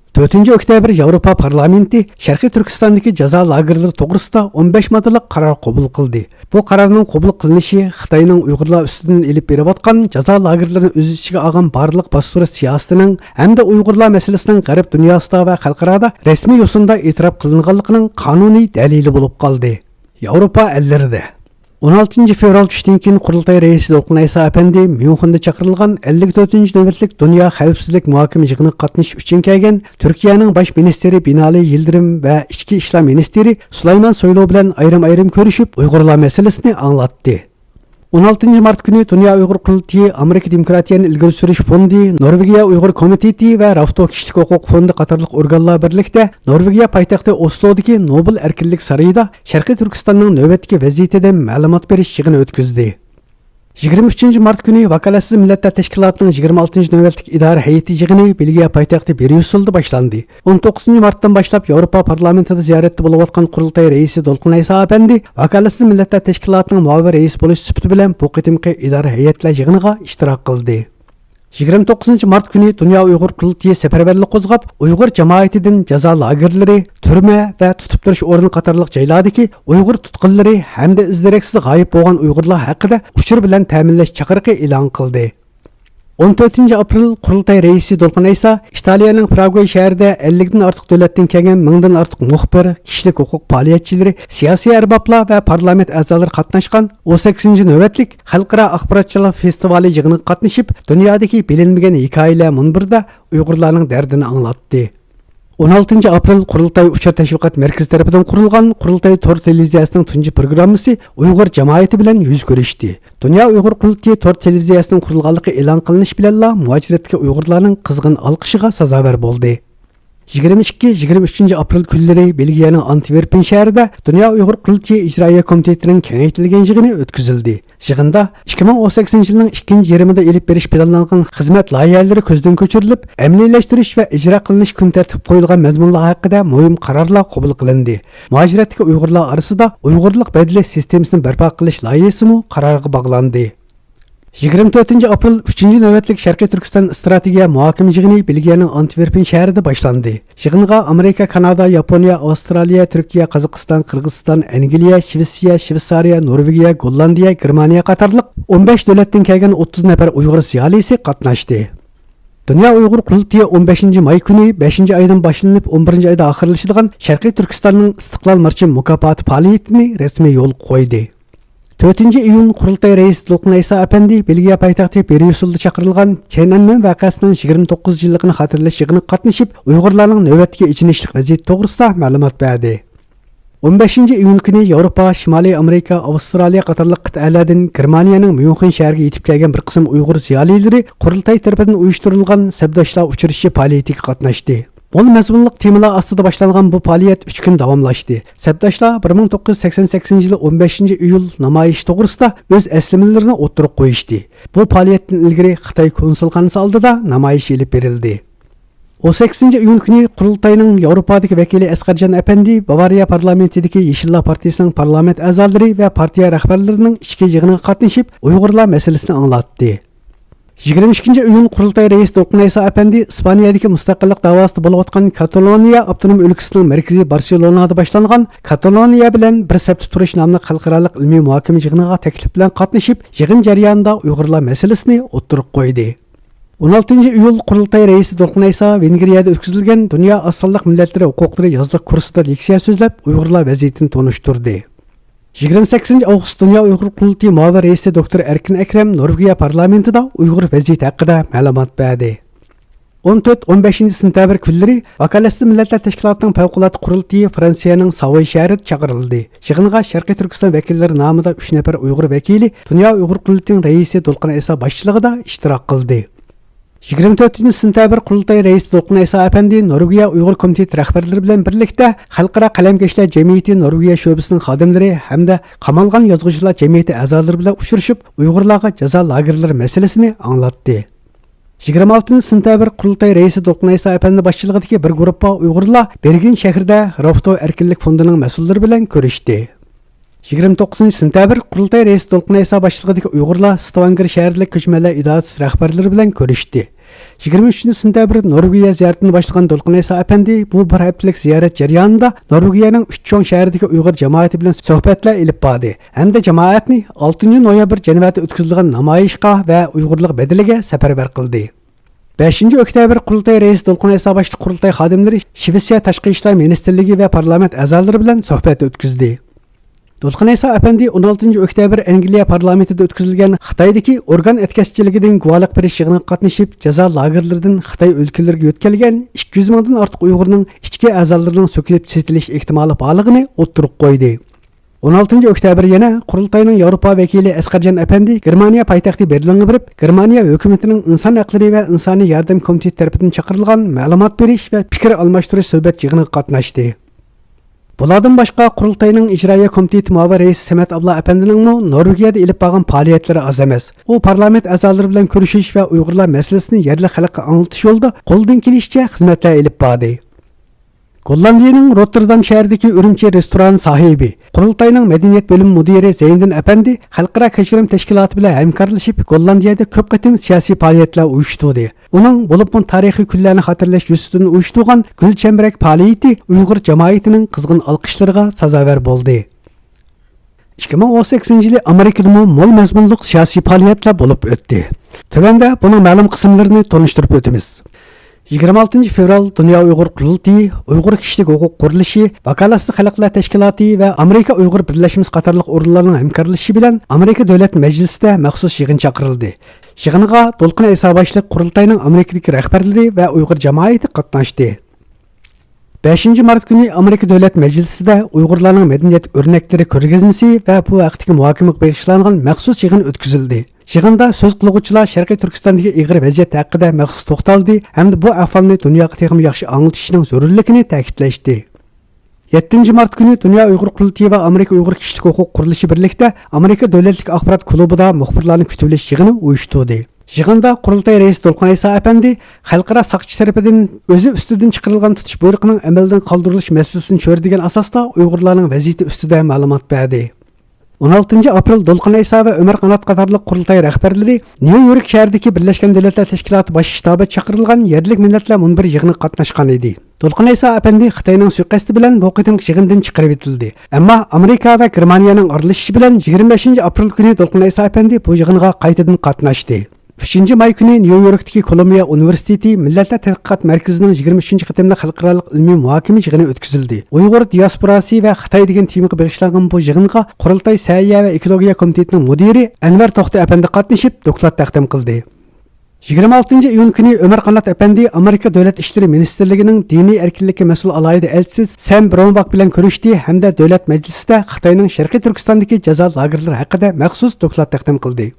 تۆتىنچى ئۆكتەبىر ياۋروپا پارلامېنتى شەرقىي تۈركىستاندىكى جازا لاگېرلىرى توغرىسىدا ئون بەش ماددىلىق قارار قوبۇل قىلدى. بۇ قارارنىڭ قوبۇل قىلىنىشى خىتاينىڭ ئۇيغۇرلار ئۈستىدىن ئېلىپ بېرىۋاتقان جازا لاگېرلىرىنى ئۆز ئىچىگە ئالغان بارلىق باستۇرۇش سىياسىتىنىڭ ھەمدە ئۇيغۇرلار مەسىلىسىنىڭ غەرب دۇنياسىدا ۋە خەلقئارادا رەسمىي يوسۇندا ئېتىراپ قىلىنغانلىقىنىڭ قانۇنىي دەلىلى بولۇپ قالدى. ياۋروپا ئەللىرىدە. ئون ئالتىنچى فېۋرال چۈشتىن كېيىن قۇرۇلتاي رەئىسى دولقۇن ئەيسا ئەپەندى ميۇنخېندا چاقىرىلغان ئەللىك تۆتىنچى نۆۋەتلىك دۇنيا خەۋپسىزلىك مۇھاكىمە يىغىنىغا قاتنىشىش ئۈچۈن كەلگەن تۈركىيەنىڭ باش مىنىستىرى بىنالى يىلدىرىم ۋە ئىچكى ئىشلار مىنىستىرى سۇلايمان سويلۇ بىلەن ئايرىم-ئايرىم كۆرۈشۈپ، ئۇيغۇرلار مەسىلىسىنى ئاڭلاتتى. ئون ئالتىنچى مارت كۈنى دۇنيا ئۇيغۇر قۇرۇلتىيى، ئامېرىكا دېموكراتىيەنى ئىلگىرى سۈرۈش فوندى، نورۋېگىيە ئۇيغۇر كومىتېتى ۋە رافتو كىشىلىك ھوقۇق فوندى قاتارلىق ئورگانلار بىرلىكتە نورۋېگىيە پايتەختى ئوسلودىكى نوبېل ئەركىنلىك سارىيىدا شەرقىي تۈركىستاننىڭ نۆۋەتتىكى ۋەزىيىتىدىن مەلۇمات بېرىش يىغىنى ئۆتكۈزدى. يىگىرمە ئۈچىنچى مارت كۈنى ۋاكالەتسىز مىللەتلەر تەشكىلاتىنىڭ يىگىرمە ئالتىنچى نۆۋەتلىك ئىدارە ھەيئىتى يىغىنى بېلگىيە پايتەختى بريۇسسېلدا باشلاندى. ئون توققۇزىنچى مارتتىن باشلاپ ياۋروپا پارلامېنتىدا زىيارەتتە بولۇۋاتقان قۇرۇلتاي رەئىسى دولقۇن ئەيسا ئەپەندى ۋاكالەتسىز مىللەتلەر تەشكىلاتىنىڭ مۇئاۋىن رەئىسى بولۇش سۈپىتى بىلەن بۇ قېتىمقى ئىدارە ھەيئەتلەر يىغىنىغا ئىشتىراك قىلدى. يىگىرمە توققۇزىنچى مارت كۈنى دۇنيا ئۇيغۇر قۇرۇلتىيى سەپەرۋەرلىك قوزغاپ، ئۇيغۇر جامائىتىدىن جازا لاگېرلىرى، تۈرمە ۋە تۇتۇپ تۇرۇش ئورنى قاتارلىق جايلاردىكى ئۇيغۇر تۇتقۇنلىرى ھەمدە ئىز-دېرەكسىز غايىب بولغان ئۇيغۇرلار ھەققىدە ئۇچۇر بىلەن تەمىنلەش چاقىرىقى ئېلان قىلدى. ئون تۆتىنچى ئاپرېل قۇرۇلتاي رەئىسى دولقۇن ئەيسا ئىتالىيەنىڭ پراگوي شەھىرىدە ئەللىكتىن ئارتۇق دۆلەتتىن كەلگەن مىڭدىن ئارتۇق مۇخبىر، كىشىلىك ھوقۇق پائالىيەتچىلىرى، سىياسىي ئەربابلار ۋە پارلامېنت ئەزالىرى قاتناشقان ئون سەككىزىنچى نۆۋەتلىك خەلقئارا ئاخباراتچىلار فېستىۋالى يىغىنىغا قاتنىشىپ، دۇنيادىكى بىلىنمىگەن ھېكايىلەر مۇنبىرىدا ئۇيغۇرلارنىڭ دەردىنى ئاڭلاتتى. ئون ئالتىنچى ئاپرېل قۇرۇلتاي ئۇچۇر تەشۋىقات مەركىزى تەرىپىدىن قۇرۇلغان قۇرۇلتاي تور تېلېۋىزىيەسىنىڭ تۇنجى پروگراممىسى ئۇيغۇر جامائىتى بىلەن يۈز كۆرۈشتى. دۇنيا ئۇيغۇر قۇرۇلتىيى تور تېلېۋىزىيەسىنىڭ قۇرۇلغانلىقى ئېلان قىلىنىشى بىلەنلا مۇھاجىرەتتىكى ئۇيغۇرلارنىڭ قىزغىن ئالقىشىغا سازاۋەر بولدى. يىگىرمە ئىككى، يىگىرمە ئۈچىنچى ئاپرېل كۈنلىرى بېلگىيەنىڭ ئانتۋېرپېن شەھىرىدە دۇنيا ئۇيغۇر قۇرۇلتىيى ئىجرائىيە كومىتېتىنىڭ كېڭەيتىلگەن يىغىنى ئۆتكۈزۈلدى. يىغىندا ئىككى مىڭ ئون سەككىزىنچى يىلنىڭ ئىككىنچى يېرىمىدا ئېلىپ بېرىش پىلانلانغان خىزمەت لايىھەلىرى كۆزدىن كۆچۈرۈلۈپ، ئەمەلىيلەشتۈرۈش ۋە ئىجرا قىلىنىش كۈن تەرتىپكە قويۇلغان مەزمۇنلار ھەققىدە مۇھىم قارارلار قوبۇل قىلىندى. مۇھاجىرەتتىكى ئۇيغۇرلار ئارىسىدا ئۇيغۇرلۇق بەدىلى سىستېمىسىنى بەرپا قىلىش لايىھىسىمۇ قارارغا باغلاندى. يىگىرمە تۆتىنچى ئاپرېل ئۈچىنچى نۆۋەتلىك شەرقىي تۈركىستان ئىستراتېگىيە مۇھاكىمە يىغىنى بېلگىيەنىڭ ئانتۋېرپېن شەھىرىدە باشلاندى. يىغىنغا ئامېرىكا، كانادا، ياپونىيە، ئاۋسترالىيە، تۈركىيە، قازاقىستان، قىرغىزىستان، ئەنگلىيە، شىۋېتسىيە، شىۋېتسارىيە، نورۋېگىيە، گوللاندىيە، گېرمانىيە قاتارلىق ئون بەش دۆلەتتىن كەلگەن ئوتتۇز نەپەر ئۇيغۇر زىيالىيسى قاتناشتى. دۇنيا ئۇيغۇر قۇرۇلتىيى ئون بەشىنچى ماي كۈنى بەشىنچى ئايدىن باشلىنىپ ئون بىرىنچى ئايدا ئاخىرلىشىدىغان شەرقىي تۈركىستاننىڭ ئىستىقلال مارشى مۇكاپاتى پائالىيىتىنى رەسمىي يولغا قويدى. تۆتىنچى ئىيۇن قۇرۇلتاي رەئىسى دولقۇن ئەيسا ئەپەندى بېلگىيە پايتەختى بريۇسسېلدا چاقىرىلغان تيەنئەنمېن ۋەقەسىنىڭ يىگىرمە توققۇز يىللىقىنى خاتىرىلەش يىغىنىغا قاتنىشىپ، ئۇيغۇرلارنىڭ نۆۋەتتىكى ئېچىنىشلىق ۋەزىيىتى توغرىسىدا مەلۇمات بەردى. ئون بەشىنچى ئىيۇن كۈنى ياۋروپا، شىمالىي ئامېرىكا، ئاۋسترالىيە قاتارلىق قىتئەلەردىن گېرمانىيەنىڭ ميۇنخېن شەھىرىگە يېتىپ كەلگەن بىر قىسىم ئۇيغۇر زىيالىيلىرى قۇرۇلتاي تەرىپىدىن ئۇيۇشتۇرۇلغان سەپداشلار ئۇچرىشىشى پائالىيىتىگە قاتناشتى. مول مەزمۇنلۇق تېمىلار ئاستىدا باشلانغان بۇ پائالىيەت ئۈچ كۈن داۋاملاشتى. سەپداشلار بىر مىڭ توققۇز يۈز سەكسەن سەككىزىنچى يىلى ئون بەشىنچى ئىيۇل نامايىشى توغرىسىدا ئۆز ئەسلىمىلىرىنى ئوتتۇرىغا قويۇشتى. بۇ پائالىيەتتىن ئىلگىرى خىتاي كونسۇلخانىسى ئالدىدا نامايىش ئېلىپ بېرىلدى. ئون سەككىزىنچى ئىيۇن كۈنى قۇرۇلتاينىڭ ياۋروپادىكى ۋەكىلى ئەسقەرجان ئەپەندى باۋارىيە پارلامېنتىدىكى يېشىللار پارتىيىسىنىڭ پارلامېنت ئەزالىرى ۋە پارتىيە رەھبەرلىرىنىڭ ئىچكى يىغىنىغا قاتنىشىپ، ئۇيغۇرلار مەسىلىسىنى ئاڭلاتتى. يىگىرمە ئىككىنچى ئىيۇن قۇرۇلتاي رەئىسى دولقۇن ئەيسا ئەپەندى ئىسپانىيەدىكى مۇستەقىللىق داۋاسىدا بولۇۋاتقان كاتالونىيە ئاپتونوم ئۆلكىسىنىڭ مەركىزى بارسېلونادا باشلانغان كاتالونىيە بىلەن بىر سەپتە تۇرۇش ناملىق خەلقئارالىق ئىلمىي مۇھاكىمە يىغىنىغا تەكلىپ بىلەن قاتنىشىپ، يىغىن جەريانىدا ئۇيغۇرلار مەسىلىسىنى ئوتتۇرىغا قويدى. ئون ئالتىنچى ئىيۇل قۇرۇلتاي رەئىسى دولقۇن ئەيسا ۋېنگرىيەدە ئۆتكۈزۈلگەن دۇنيا ئاز سانلىق مىللەتلىرى ھوقۇقلىرى يازلىق كۇرسىدا لېكسىيە سۆزلەپ، ئۇيغۇرلار ۋەزىيىتىنى تونۇشتۇردى. يىگىرمە سەككىزىنچى ئاۋغۇست دۇنيا ئۇيغۇر قۇرۇلتىيى مۇئاۋىن رەئىسى دوكتور ئەركىن ئەكرەم نورۋېگىيە پارلامېنتىدا ئۇيغۇر ۋەزىيىتى ھەققىدە مەلۇمات بەردى. ئون تۆت، ئون بەشىنچى سېنتەبىر كۈنلىرى ۋاكالەتسىز مىللەتلەر تەشكىلاتىنىڭ پەۋقۇلئاددە قۇرۇلتىيى فرانسىيەنىڭ ساۋوي شەھىرىدە چاقىرىلدى. يىغىنغا شەرقىي تۈركىستان ۋەكىللىرى نامىدا ئۈچ نەپەر ئۇيغۇر ۋەكىلى دۇنيا ئۇيغۇر قۇرۇلتىيىنىڭ رەئىسى دولقۇن ئەيسا باشچىلىقىدا ئىشتىراك قىلدى. يىگىرمە تۆتىنچى سېنتەبىر قۇرۇلتاي رەئىسى دولقۇن ئەيسا ئەپەندى نورۋېگىيە ئۇيغۇر كومىتېتى رەھبەرلىرى بىلەن بىرلىكتە خەلقئارا قەلەمكەشلەر جەمئىيىتى نورۋېگىيە شۆبىسىنىڭ خادىملىرى ھەمدە قامالغان يازغۇچىلار جەمئىيىتى ئەزالىرى بىلەن ئۇچرىشىپ، ئۇيغۇرلارغا جازا لاگېرلىرى مەسىلىسىنى ئاڭلاتتى. يىگىرمە ئالتىنچى سېنتەبىر قۇرۇلتاي رەئىسى دولقۇن ئەيسا ئەپەندى باشچىلىقىدىكى بىر گۇرۇپپا ئۇيغۇرلار بېرگېن شەھىرىدە رافتو ئەركىنلىك فوندىنىڭ مەسئۇللىرى بىلەن كۆرۈشتى. يىگىرمە توققۇزىنچى سېنتەبىر قۇرۇلتاي رەئىسى دولقۇن ئەيسا باشچىلىقىدىكى ئۇيغۇرلار ستاۋانگېر شەھەرلىك كۆچمەنلەر ئىدارىسى رەھبەرلىرى بىلەن كۆرۈشتى. يىگىرمە ئۈچىنچى سېنتەبىر نورۋېگىيە زىيارىتىنى باشلىغان دولقۇن ئەيسا ئەپەندى بۇ بىر ھەپتىلىك زىيارەت جەريانىدا نورۋېگىيەنىڭ ئۈچ چوڭ شەھىرىدىكى ئۇيغۇر جامائىتى بىلەن سۆھبەتلەر ئېلىپ باردى ھەمدە جامائەتنى ئالتىنچى نويابىر جەنۋەدە ئۆتكۈزۈلىدىغان نامايىشقا ۋە ئۇيغۇرلار بەدىلىگە سەپەرۋەر قىلدى. بەشىنچى ئۆكتەبىر قۇرۇلتاي رەئىسى دولقۇن ئەيسا باشلىق قۇرۇلتاي خادىملىرى شىۋېتسىيە تاشقى ئىشلار مىنىستىرلىكى ۋە پارلامېنت ئەزالىرى بىلەن سۆھبەت ئۆتكۈزدى. دولقۇن ئەيسا ئەپەندى ئون ئالتىنچى ئۆكتەبىر ئەنگلىيە پارلامېنتىدا ئۆتكۈزۈلگەن خىتايدىكى ئورگان ئەتكەسچىلىكىدىن گۇۋاھلىق بېرىش يىغىنىغا قاتنىشىپ، جازا لاگېرلىرىدىن خىتاي ئۆلكىلىرىگە يۆتكەلگەن ئىككى يۈز مىڭدىن ئارتۇق ئۇيغۇرنىڭ ئىچكى ئەزالىرىنىڭ سۆكۈلۈپ چېتىلىش ئېھتىمالى بارلىقىنى ئوتتۇرىغا قويدى. ئون ئالتىنچى ئۆكتەبىر يەنە قۇرۇلتاينىڭ ياۋروپا ۋەكىلى ئەسقەرجان ئەپەندى گېرمانىيە پايتەختى بېرلىنغا بېرىپ، گېرمانىيە ھۆكۈمىتىنىڭ ئىنسان ھەقلىرى ۋە ئىنسانىي ياردەم كومىتېتى تەرىپىدىن چاقىرىلغان مەلۇمات بېرىش ۋە پىكىر ئالماشتۇرۇش سۆھبەت يىغىنىغا قاتناشتى. بۇلاردىن باشقا، قۇرۇلتاينىڭ ئىجرائىيە كومىتېتى مۇئاۋىن رەئىسى سەمەت ئابلا ئەپەندىنىڭمۇ نورۋېگىيەدە ئېلىپ بارغان پائالىيەتلىرى ئاز ئەمەس. ئۇ پارلامېنت ئەزالىرى بىلەن كۆرۈشۈش ۋە ئۇيغۇرلار مەسىلىسىنى يەرلىك خەلققە ئاڭلىتىش يولىدا قولىدىن كېلىشىچە خىزمەتلەر ئېلىپ باردى. گوللاندىيىنىڭ روتتېردام شەھىرىدىكى ئۈرۈمچى رېستوران ساھىبى، قۇرۇلتاينىڭ مەدەنىيەت بۆلۈمى مۇدىرى زەينىدىن ئەپەندى خەلقئارا كەچۈرۈم تەشكىلاتى بىلەن ھەمكارلىشىپ، گوللاندىيەدە كۆپ قېتىم سىياسىي پائالىيەتلەر ئۇيۇشتۇردى. ئۇنىڭ، بولۇپمۇ تارىخىي كۈنلەرنى خاتىرىلەش يۈزىسىدىن ئۇيۇشتۇرغان گۈل چەمبىرەك پائالىيىتى ئۇيغۇر جامائىتىنىڭ قىزغىن ئالقىشلىرىغا سازاۋەر بولدى. ئىككى مىڭ ئون سەككىزىنچى يىلى ئامېرىكىدىمۇ مول مەزمۇنلۇق سىياسىي پائالىيەتلەر بولۇپ ئۆتتى. تۆۋەندە بۇنىڭ مەلۇم قىسىملىرىنى تونۇشتۇرۇپ ئۆتىمىز. يىگىرمە ئالتىنچى فېۋرال دۇنيا ئۇيغۇر قۇرۇلتىيى، ئۇيغۇر كىشىلىك ھوقۇق قۇرۇلۇشى، ۋاكالەتسىز خەلقلەر تەشكىلاتى ۋە ئامېرىكا ئۇيغۇر بىرلەشمىسى قاتارلىق ئورۇنلارنىڭ ھەمكارلىشىشى بىلەن ئامېرىكا دۆلەت مەجلىسىدە مەخسۇس يىغىن چاقىرىلدى. يىغىنغا دولقۇن ئەيسا باشلىق قۇرۇلتاينىڭ ئامېرىكىدىكى رەھبەرلىرى ۋە ئۇيغۇر جامائىتى قاتناشتى. بەشىنچى مارت كۈنى ئامېرىكا دۆلەت مەجلىسىدە ئۇيغۇرلارنىڭ مەدەنىيەت ئۆرنەكلىرى كۆرگەزمىسى ۋە بۇ ھەقتىكى مۇھاكىمىگە بېغىشلانغان مەخسۇس يىغىن ئۆتكۈزۈلدى. يىغىندا سۆز قىلغۇچىلار شەرقىي تۈركىستاندىكى ئېغىر ۋەزىيەت ھەققىدە مەخسۇس توختالدى ھەمدە بۇ ئەھۋالنى دۇنياغا تېخىمۇ ياخشى ئاڭلىتىشنىڭ زۆرۈرلۈكىنى تەكىتلەشتى. يەتتىنچى مارت كۈنى دۇنيا ئۇيغۇر قۇرۇلتىيى ۋە ئامېرىكا ئۇيغۇر كىشىلىك ھوقۇق قۇرۇلۇشى بىرلىكتە ئامېرىكا دۆلەتلىك ئاخبارات كۇلۇبىدا مۇخبىرلارنى كۈتۈۋېلىش يىغىنى ئۇيۇشتۇردى. يىغىندا قۇرۇلتاي رەئىسى دولقۇن ئەيسا ئەپەندى خەلقئارا ساقچى تەرىپىدىن ئۆزى ئۈستىدىن چىقىرىلغان تۇتۇش بۇيرۇقىنىڭ ئەمەلدىن قالدۇرۇلۇش مەسىلىسىنى چۆرىدىگەن ئاساستا ئۇيغۇرلارنىڭ ۋەزىيىتى ئۈستىدە مەلۇمات بەردى. ئون ئالتىنچى ئاپرېل دولقۇن ئەيسا ۋە ئۆمەر قانات قاتارلىق قۇرۇلتاي رەھبەرلىرى نيۇ يورك شەھىرىدىكى بىرلەشكەن دۆلەتلەر تەشكىلاتى باش شتابىدا چاقىرىلغان يەرلىك مىللەتلەر مۇنبىرى يىغىنىغا قاتناشقان ئىدى. دولقۇن ئەيسا ئەپەندى خىتاينىڭ سۇيىقەستى بىلەن بۇ قېتىمقى يىغىندىن چىقىرىۋېتىلدى. ئەمما ئامېرىكا ۋە گېرمانىيەنىڭ ئارىلىشىشى بىلەن يىگىرمە بەشىنچى ئاپرېل كۈنى دولقۇن ئەيسا ئەپەندى بۇ يىغىنغا قايتىدىن قاتناشتى. ئۈچىنچى ماي كۈنى نيۇ يوركتىكى كولومبىيە ئۇنىۋېرسىتېتى مىللەتلەر تەتقىقات مەركىزىنىڭ يىگىرمە ئۈچىنچى قېتىملىق خەلقئارالىق ئىلمىي مۇھاكىمە يىغىنى ئۆتكۈزۈلدى. ئۇيغۇر دىياسپوراسى ۋە خىتاي دېگەن تېمىغا بېغىشلانغان بۇ يىغىنغا قۇرۇلتاي سەھىيە ۋە ئېكولوگىيە كومىتېتىنىڭ مۇدىرى ئەنۋەر توختى ئەپەندى قاتنىشىپ، دوكلات تەقدىم قىلدى. يىگىرمە ئالتىنچى ئىيۇن كۈنى ئۆمەر قانات ئەپەندى ئامېرىكا دۆلەت ئىشلىرى مىنىستىرلىكىنىڭ دىنىي ئەركىنلىككە مەسئۇل ئالاھىدە ئەلچىسى سەم برونباك بىلەن كۆرۈشتى ھەمدە دۆلەت مەجلىسىدە خىتاينىڭ شەرقىي تۈركىستاندىكى جازا لاگېرلىرى ھەققىدە مەخسۇس دوكلات تەقدىم قىلدى.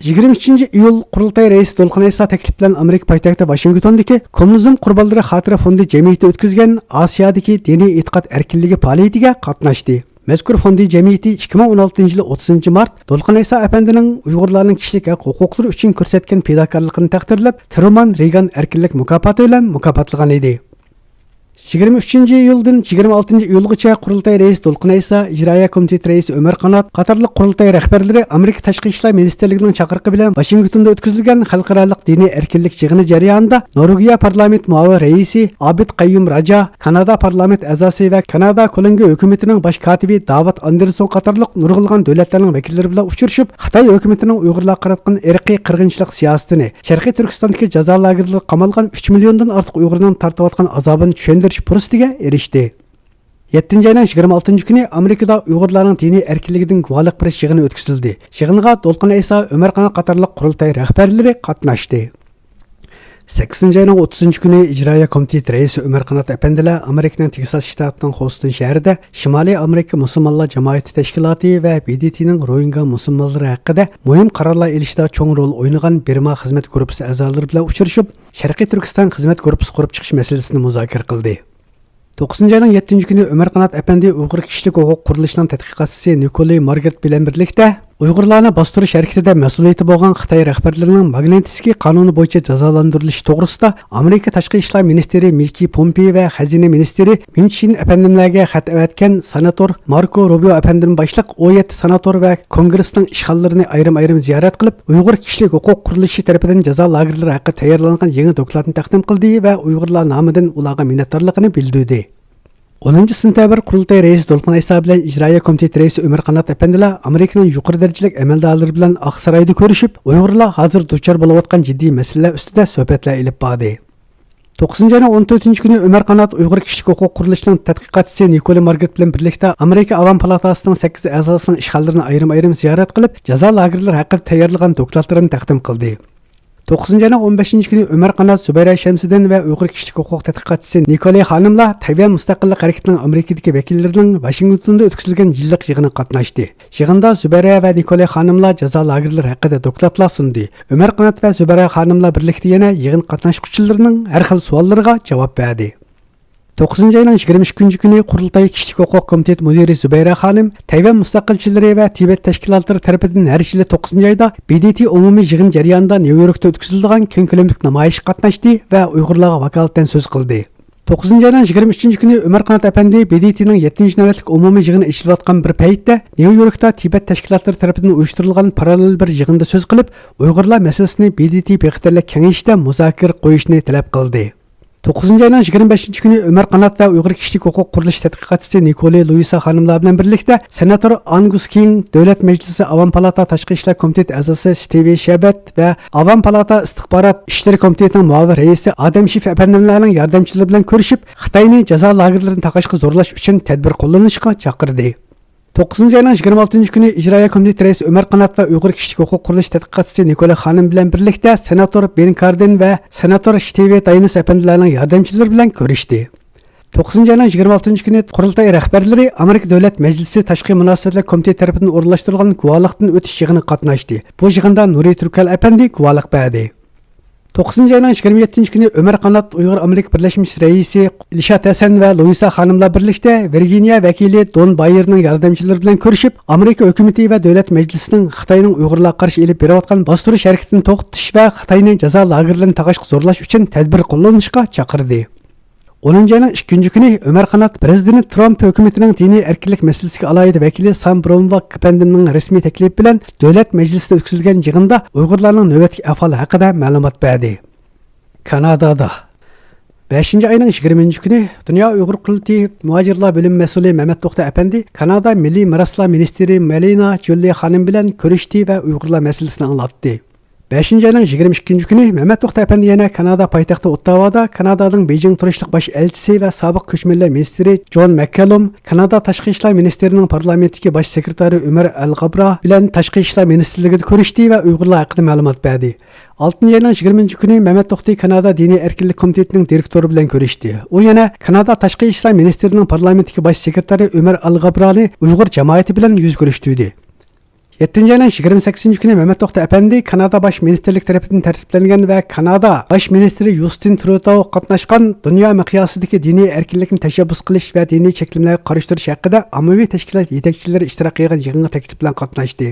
يىگىرمە ئۈچىنچى ئىيۇل قۇرۇلتاي رەئىسى دولقۇن ئەيسا تەكلىپى بىلەن ئامېرىكا پايتەختى ۋاشىنگتوندىكى كوممۇنىزم قۇربانلىرى خاتىرە فوندى جەمئىيىتى ئۆتكۈزگەن ئاسىيادىكى دىنىي ئېتىقاد ئەركىنلىكى پائالىيىتىگە قاتناشتى. مەزكۇر فوندى جەمئىيىتى ئىككى مىڭ ئون ئالتىنچى يىلى ئوتتۇزىنچى مارت دولقۇن ئەيسا ئەپەندىنىڭ ئۇيغۇرلارنىڭ كىشىلىك ھەق ھوقۇقلىرى ئۈچۈن كۆرسەتكەن پىداكارلىقىنى تەقدىرلەپ، ترومان رېگان ئەركىنلىك مۇكاپاتى بىلەن مۇكاپاتلىغان ئىدى. يىگىرمە ئۈچىنچى ئىيۇلدىن يىگىرمە ئالتىنچى ئىيۇلغىچە قۇرۇلتاي رەئىسى دولقۇن ئەيسا، ئىجرائىيە كومىتېتى رەئىسى ئۆمەر قانات قاتارلىق قۇرۇلتاي رەھبەرلىرى ئامېرىكا تاشقى ئىشلار مىنىستىرلىكىنىڭ چاقىرىقى بىلەن ۋاشىنگتوندا ئۆتكۈزۈلگەن خەلقئارالىق دىنىي ئەركىنلىك يىغىنى جەريانىدا نورۋېگىيە پارلامېنت مۇئاۋىن رەئىسى ئابىد قەييۇم راجا، كانادا پارلامېنت ئەزاسى ۋە كانادا كولونگو ھۆكۈمىتىنىڭ باش كاتىپى داۋىد ئاندېرسون قاتارلىق نۇرغۇنلىغان دۆلەتلەرنىڭ ۋەكىللىرى بىلەن ئۇچرىشىپ، خىتاي ھۆكۈمىتىنىڭ ئۇيغۇرلارغا قاراتقان ئىرقىي قىرغىنچىلىق سىياسىتىنى، شەرقىي تۈركىستاندىكى جازا لاگېرلىرىدا قامالغان ئۈچ مىليوندىن ئارتۇق ئۇيغۇرنىڭ تارتىۋاتقان ئازابىنى چۈشەندۈرۈش پۇرسىتىگە ئېرىشتى. يەتتىنچى ئاينىڭ يىگىرمە ئالتىنچى كۈنى ئامېرىكىدا ئۇيغۇرلارنىڭ دىنىي ئەركىنلىكىدىن گۇۋاھلىق بېرىش يىغىنى ئۆتكۈزۈلدى. يىغىنغا دولقۇن ئەيسا، ئۆمەر قانات قاتارلىق قۇرۇلتاي رەھبەرلىرى قاتناشتى. سەككىزىنچى ئاينىڭ ئوتتۇزىنچى كۈنى ئىجرائىيە كومىتېتى رەئىسى ئۆمەر قانات ئەپەندىلەر ئامېرىكىنىڭ تېكساس شتاتىنىڭ خوستون شەھىرىدە شىمالىي ئامېرىكا مۇسۇلمانلار جامائىتى تەشكىلاتى ۋە ب د ت نىڭ روھىنگا مۇسۇلمانلىرى ھەققىدە مۇھىم قارارلار ئېلىشتا چوڭ رول ئوينىغان بىرما خىزمەت گۇرۇپپىسى ئەزالىرى بىلەن ئۇچرىشىپ، شەرقىي تۈركىستان خىزمەت گۇرۇپپىسى قۇرۇپ چىقىش مەسىلىسىنى مۇزاكىرە قىلدى. توققۇزىنچى ئاينىڭ يەتتىنچى كۈنى ئۆمەر قانات ئەپەندى ئۇيغۇر كىشىلىك ھوقۇق قۇرۇلۇشىنىڭ تەتقىقاتچىسى نىكولى مارگرېت بىلەن بىرلىكتە ئۇيغۇرلارنى باستۇرۇش ھەرىكىتىدە مەسئۇلىيىتى بولغان خىتاي رەھبەرلىرىنىڭ ماگنىتسكىي قانۇنى بويىچە جازالاندۇرۇلۇشى توغرىسىدا ئامېرىكا تاشقى ئىشلار مىنىستىرى مىكى پومپېي ۋە خەزىنە مىنىستىرى مىن چىن ئەپەندىملەرگە خەت ئەۋەتكەن سېناتور ماركو روبىيو ئەپەندىم باشلىق ئون يەتتە سېناتور ۋە كونگرېسنىڭ ئىشخانىلىرىنى ئايرىم-ئايرىم زىيارەت قىلىپ، ئۇيغۇر كىشىلىك ھوقۇق قۇرۇلۇشى تەرىپىدىن جازا لاگېرلىرى ھەققىدە تەييارلانغان يېڭى دوكلاتنى تەقدىم قىلدى ۋە ئۇيغۇرلار نامىدىن ئۇلارغا مىننەتدارلىقىنى بىلدۈردى. ئونىنچى سېنتەبىر قۇرۇلتاي رەئىسى دولقۇن ئەيسا بىلەن ئىجرائىيە كومىتېتى رەئىسى ئۆمەر قانات ئەپەندىلەر ئامېرىكىنىڭ يۇقىرى دەرىجىلىك ئەمەلدارلىرى بىلەن ئاقسارايدا كۆرۈشۈپ، ئۇيغۇرلار ھازىر دۇچار بولۇۋاتقان جىددىي مەسىلىلەر ئۈستىدە سۆھبەتلەر ئېلىپ باردى. توققۇزىنچى ئاينىڭ ئون تۆتىنچى كۈنى ئۆمەر قانات ئۇيغۇر كىشىلىك ھوقۇق قۇرۇلۇشىنىڭ تەتقىقاتچىسى نىكولى مارگرېت بىلەن بىرلىكتە ئامېرىكا ئاۋام پالاتاسىنىڭ سەككىز ئەزاسىنىڭ ئىشخانىلىرىنى ئايرىم-ئايرىم زىيارەت قىلىپ، جازا لاگېرلىرى ھەققىدە تەييارلىغان دوكلاتلىرىنى تەقدىم قىلدى. توققۇزىنچى ئاينىڭ ئون بەشىنچى كۈنى ئۆمەر قانات، زۇبەيرە شەمسىدىن ۋە ئۇيغۇر كىشىلىك ھوقۇق تەتقىقاتچىسى نىكولى خانىملار تەيۋەن مۇستەقىللىق ھەرىكىتىنىڭ ئامېرىكىدىكى ۋەكىللىرىنىڭ ۋاشىنگتوندا ئۆتكۈزۈلگەن يىللىق يىغىنىغا قاتناشتى. يىغىندا زۇبەيرە ۋە نىكولى خانىملار جازا لاگېرلىرى ھەققىدە دوكلاتلار سۇندى. ئۆمەر قانات ۋە زۇبەيرە خانىملار بىرلىكتە يەنە يىغىن قاتناشقۇچىلىرىنىڭ ھەر خىل سوئاللىرىغا جاۋاب بەردى. توققۇزىنچى ئاينىڭ يىگىرمە ئىككىنچى كۈنى قۇرۇلتاي كىشىلىك ھوقۇق كومىتېتى مۇدىرى زۇبەيرە خانىم تەيۋەن مۇستەقىلچىلىرى ۋە تىبەت تەشكىلاتلىرى تەرىپىدىن ھەر يىلى توققۇزىنچى ئايدا بى دې تې ئومۇمىي يىغىن جەريانىدا نيۇ يوركتا ئۆتكۈزۈلىدىغان كەڭ كۆلەملىك نامايىشقا قاتناشتى ۋە ئۇيغۇرلارغا ۋاكالىتەن سۆز قىلدى. توققۇزىنچى ئاينىڭ يىگىرمە ئۈچىنچى كۈنى ئۆمەر قانات ئەپەندى بى دې تېنىڭ يەتتىنچى نۆۋەتلىك ئومۇمىي يىغىنى ئېچىلىۋاتقان بىر پەيتتە، نيۇ يوركتا تىبەت تەشكىلاتلىرى تەرىپىدىن ئۇيۇشتۇرۇلغان پاراللېل بىر يىغىندا سۆز قىلىپ، ئۇيغۇرلار مەسىلىسىنى بى دې تې بىخەتەرلىك كېڭىشىدە مۇزاكىرە قويۇشنى تەلەپ قىلدى. توققۇزىنچى ئاينىڭ يىگىرمە بەشىنچى كۈنى ئۆمەر قانات ۋە ئۇيغۇر كىشىلىك ھوقۇق قۇرۇلۇشى تەتقىقاتچىسى نىكولى لۇئىسا خانىملار بىلەن بىرلىكتە سېناتور ئانگۇس كىڭ، دۆلەت مەجلىسى ئاۋام پالاتا تاشقى ئىشلار كومىتېتى ئەزاسى ستېۋى شەبەت ۋە ئاۋام پالاتا ئىستىخبارات ئىشلىرى كومىتېتىنىڭ مۇئاۋىن رەئىسى ئادەم شىف ئەپەندىملەرنىڭ ياردەمچىلىرى بىلەن كۆرۈشۈپ، خىتاينى جازا لاگېرلىرىنى تاقاشقا زورلاش ئۈچۈن تەدبىر قوللىنىشقا چاقىردى. توققۇزىنچى ئاينىڭ يىگىرمە ئالتىنچى كۈنى ئىجرائىيە كومىتېتى رەئىسى ئۆمەر قانات ۋە ئۇيغۇر كىشىلىك ھوقۇق قۇرۇلۇشى تەتقىقاتچىسى نىكولا خانىم بىلەن بىرلىكتە سېناتور بېن كاردىن ۋە سېناتور شتېۋې داينىس ئەپەندىلەرنىڭ ياردەمچىلىرى بىلەن كۆرۈشتى. توققۇزىنچى ئاينىڭ يىگىرمە ئالتىنچى كۈنى قۇرۇلتاي رەھبەرلىرى ئامېرىكا دۆلەت مەجلىسى تاشقى مۇناسىۋەتلەر كومىتېتى تەرىپىدىن ئورۇنلاشتۇرۇلغان گۇۋاھلىقتىن ئۆتۈش يىغىنىغا قاتناشتى. بۇ يىغىندا نۇرى تۈركەل ئەپەندى گۇۋاھلىق بەردى. توققۇزىنچى ئاينىڭ يىگىرمە يەتتىنچى كۈنى ئۆمەر قانات ئۇيغۇر ئامېرىكا بىرلەشمىسى رەئىسى ئىلشات ھەسەن ۋە لۇئىسا خانىملار بىرلىكتە ۋىرگىنىيە ۋەكىلى دون بايېرنىڭ ياردەمچىلىرى بىلەن كۆرۈشۈپ، ئامېرىكا ھۆكۈمىتى ۋە دۆلەت مەجلىسىنىڭ خىتاينىڭ ئۇيغۇرلارغا قارشى ئېلىپ بېرىۋاتقان باستۇرۇش ھەرىكىتىنى توختىتىش ۋە خىتاينى جازا لاگېرلىرىنى تاقاشقا زورلاش ئۈچۈن تەدبىر قوللىنىشقا چاقىردى. ئونىنچى ئاينىڭ ئىككىنچى كۈنى ئۆمەر قانات پىرېزىدېنت ترامپ ھۆكۈمىتىنىڭ دىنىي ئەركىنلىك مەسىلىسىگە ئالاھىدە ۋەكىلى سام برومۋاك ئەپەندىمنىڭ رەسمىي تەكلىپى بىلەن دۆلەت مەجلىسىدە ئۆتكۈزۈلگەن يىغىندا ئۇيغۇرلارنىڭ نۆۋەتتىكى ئەھۋالى ھەققىدە مەلۇمات بەردى. كانادادا بەشىنچى ئاينىڭ يىگىرمىنچى كۈنى دۇنيا ئۇيغۇر قۇرۇلتىيى مۇھاجىرلار بۆلۈم مەسئۇلى مەمەت توختى ئەپەندى كانادا مىللىي مىراسلار مىنىستىرى مەلىنا جوللى خانىم بىلەن كۆرۈشتى ۋە ئۇيغۇرلار مەسىلىسىنى ئاڭلاتتى. بەشىنچى ئاينىڭ يىگىرمە ئىككىنچى كۈنى مەمەت توختى ئەپەندى يەنە كانادا پايتەختى ئوتتاۋادا كانادانىڭ بېيجىڭ تۇرۇشلۇق باش ئەلچىسى ۋە سابىق كۆچمەنلەر مىنىستىرى جون مەككەلۇم، كانادا تاشقى ئىشلار مىنىستىرىنىڭ پارلامېنتتىكى باش سېكرېتارى ئۆمەر ئەل غابرا بىلەن تاشقى ئىشلار مىنىستىرلىكىدە كۆرۈشتى ۋە ئۇيغۇرلار ھەققىدە مەلۇمات بەردى. ئالتىنچى ئاينىڭ يىگىرمىنچى كۈنى مەمەت توختى كانادا دىنىي ئەركىنلىك كومىتېتىنىڭ دىرېكتورى بىلەن كۆرۈشتى. ئۇ يەنە كانادا تاشقى ئىشلار مىنىستىرىنىڭ پارلامېنتتىكى باش سېكرېتارى ئۆمەر ئەل غابرانى ئۇيغۇر جامائىتى بىلەن يۈز كۆرۈشتۈردى. يەتتىنچى ئاينىڭ يىگىرمە سەككىزىنچى كۈنى مەمەت توختى ئەپەندى كانادا باش مىنىستىرلىكى تەرىپىدىن تەرتىپلەنگەن ۋە كانادا باش مىنىستىرى يۇستىن ترۇدو قاتناشقان دۇنيا مىقياسىدىكى دىنىي ئەركىنلىكنى تەشەببۇس قىلىش ۋە دىنىي چەكلىمىلەرگە قارشى تۇرۇش ھەققىدە ئاممىۋى تەشكىلات يېتەكچىلىرى ئىشتىراك قىلغان يىغىنغا تەكلىپ بىلەن قاتناشتى.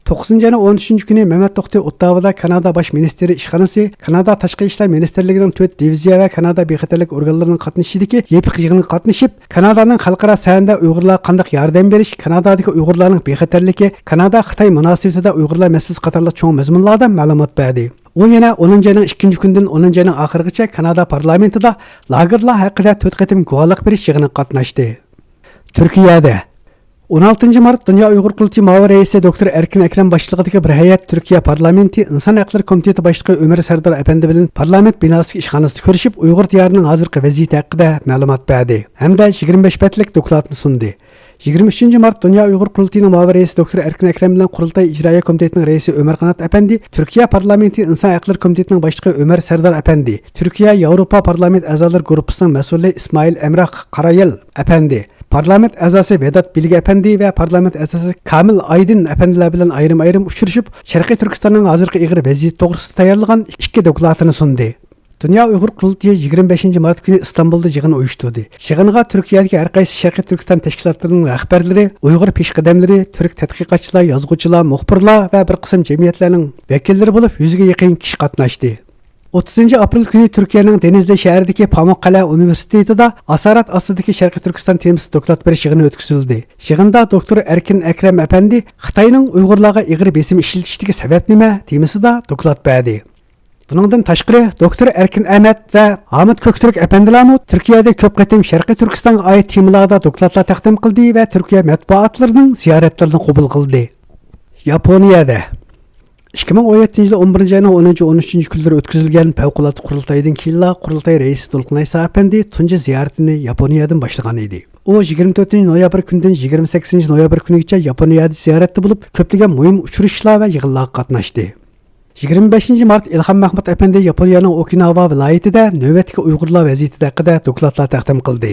توققۇزىنچى ئاينىڭ ئون ئۈچىنچى كۈنى مەمەت توختى ئوتتاۋادا كانادا باش مىنىستىرى ئىشخانىسى، كانادا تاشقى ئىشلار مىنىستىرلىكىنىڭ تۆت دىۋىزىيە ۋە كانادا بىخەتەرلىك ئورگانلىرىنىڭ قاتنىشىشىدىكى يېپىق يىغىنغا قاتنىشىپ، كانادانىڭ خەلقئارا سەھنىدە ئۇيغۇرلارغا قانداق ياردەم بېرىش، كانادادىكى ئۇيغۇرلارنىڭ بىخەتەرلىكى، كانادا خىتاي مۇناسىۋىتىدە ئۇيغۇرلار مەسىلىسى قاتارلىق چوڭ مەزمۇنلاردا مەلۇمات بەردى. ئۇ يەنە ئونىنچى ئاينىڭ ئىككىنچى كۈنىدىن ئونىنچى ئاينىڭ ئاخىرىغىچە كانادا پارلامېنتىدا لاگېرلار ھەققىدە تۆت قېتىم گۇۋاھلىق بېرىش يىغىنىغا قاتناشتى. تۈركىيەدە ئون ئالتىنچى مارت دۇنيا ئۇيغۇر قۇرۇلتىيى مۇئاۋىن رەئىسى دوكتور ئەركىن ئەكرەم باشچىلىقىدىكى بىر ھەيئەت تۈركىيە پارلامېنتى ئىنسان ھەقلىرى كومىتېتى باشلىقى ئۆمەر سەردار ئەپەندى بىلەن پارلامېنت بىناسىدىكى ئىشخانىسىدا كۆرۈشۈپ، ئۇيغۇر دىيارىنىڭ ھازىرقى ۋەزىيىتى ھەققىدە مەلۇمات بەردى ھەمدە يىگىرمە بەش بەتلىك دوكلاتنى سۇندى. يىگىرمە ئۈچىنچى مارت دۇنيا ئۇيغۇر قۇرۇلتىيىنىڭ مۇئاۋىن رەئىسى دوكتور ئەركىن ئەكرەم بىلەن قۇرۇلتاي ئىجرائىيە كومىتېتىنىڭ رەئىسى ئۆمەر قانات ئەپەندى، تۈركىيە پارلامېنتى ئىنسان ھەقلىرى كومىتېتىنىڭ باشلىقى ئۆمەر سەردار ئەپەندى، تۈركىيە ياۋروپا پارلامېنت ئەزالىرى گۇرۇپپىسىنىڭ مەسئۇلى ئىسمائىل ئەمرا قارايىل ئەپەندى، پارلامېنت ئەزاسى ۋېدات بىلگە ئەپەندى ۋە پارلامېنت ئەزاسى كامىل ئايدىن ئەپەندىلەر بىلەن ئايرىم-ئايرىم ئۇچرىشىپ، شەرقىي تۈركىستاننىڭ ھازىرقى ئېغىر ۋەزىيىتى توغرىسىدا تەييارلىغان ئىككى دوكلاتىنى سۇندى. دۇنيا ئۇيغۇر قۇرۇلتىيى يىگىرمە بەشىنچى مارت كۈنى ئىستانبۇلدا يىغىن ئۇيۇشتۇردى. يىغىنغا تۈركىيەدىكى ھەر قايسى شەرقىي تۈركىستان تەشكىلاتلىرىنىڭ رەھبەرلىرى، ئۇيغۇر پېشقەدەملىرى، تۈرك تەتقىقاتچىلار، يازغۇچىلار، مۇخبىرلار ۋە بىر قىسىم جەمئىيەتلەرنىڭ ۋەكىللىرى بولۇپ، يۈزگە يېقىن كىشى قاتناشتى. ئوتتۇزىنچى ئاپرېل كۈنى تۈركىيەنىڭ دېنىزلى شەھىرىدىكى پامۇكقەلە ئۇنىۋېرسىتېتىدا ئاسارەت ئاستىدىكى شەرقىي تۈركىستان تېمىسىدا دوكلات بېرىش يىغىنى ئۆتكۈزۈلدى. يىغىندا دوكتور ئەركىن ئەكرەم ئەپەندى خىتاينىڭ ئۇيغۇرلارغا ئېغىر بېسىم ئىشلىتىشىدىكى سەۋەب نېمە تېمىسىدا دوكلات بەردى. بۇنىڭدىن تاشقىرى، دوكتور ئەركىن ئەمەت ۋە ھامىت كۆكتۈرك ئەپەندىلەرمۇ تۈركىيەدە كۆپ قېتىم شەرقىي تۈركىستانغا ئائىت تېمىلاردا دوكلاتلار تەقدىم قىلدى ۋە تۈركىيە مەتبۇئاتلىرىنىڭ زىيارەتلىرىنى قوبۇل قىلدى. ياپونىيەدە ئىككى مىڭ ئون يەتتىنچى يىلى ئون بىرىنچى ئاينىڭ ئونىنچى، ئون ئۈچىنچى كۈنلىرى ئۆتكۈزۈلگەن پەۋقۇلئاددە قۇرۇلتايدىن كېيىنلا، قۇرۇلتاي رەئىسى دولقۇن ئەيسا ئەپەندى تۇنجى زىيارىتىنى ياپونىيەدىن باشلىغان ئىدى. ئۇ يىگىرمە تۆتىنچى نويابىر كۈنىدىن يىگىرمە سەككىزىنچى نويابىر كۈنىگىچە ياپونىيەدە زىيارەتتە بولۇپ، كۆپلىگەن مۇھىم ئۇچرىشىشلار ۋە يىغىنلارغا قاتناشتى. يىگىرمە بەشىنچى مارت ئىلھام مەھمۇت ئەپەندى ياپونىيەنىڭ ئوكىناۋا ۋىلايىتىدە نۆۋەتتىكى ئۇيغۇرلار ۋەزىيىتى ھەققىدە دوكلاتلار تەقدىم قىلدى.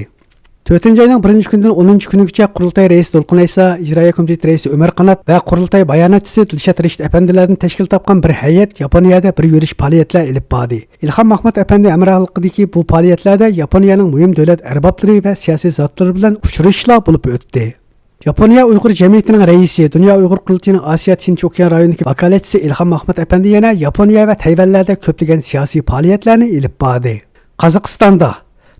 تۆتىنچى ئاينىڭ بىرىنچى كۈنىدىن ئونىنچى كۈنىگىچە قۇرۇلتاي رەئىسى دولقۇن ئەيسا، ئىجرائىيە كومىتېتى رەئىسى ئۆمەر قانات ۋە قۇرۇلتاي باياناتچىسى دىلشات رېشىت ئەپەندىلەردىن تەشكىل تاپقان بىر ھەيئەت ياپونىيەدە بىر يۈرۈش پائالىيەتلەر ئېلىپ باردى. ئىلھام مەھمۇت ئەپەندى ھەمراھلىقىدىكى بۇ پائالىيەتلەردە ياپونىيەنىڭ مۇھىم دۆلەت ئەربابلىرى ۋە سىياسىي زاتلىرى بىلەن ئۇچرىشىشلار بولۇپ ئۆتتى. ياپونىيە ئۇيغۇر جەمئىيىتىنىڭ رەئىسى، دۇنيا ئۇيغۇر قۇرۇلتىيىنىڭ ئاسىيا تىنچ ئوكيان رايونىدىكى ۋاكالەتچىسى ئىلھام مەھمۇت ئەپەندى يەنە ياپونىيە ۋە تەيۋەنلەردە كۆپلىگەن سىياسىي پائالىيەتلەرنى ئېلىپ باردى. قازاقىستاندا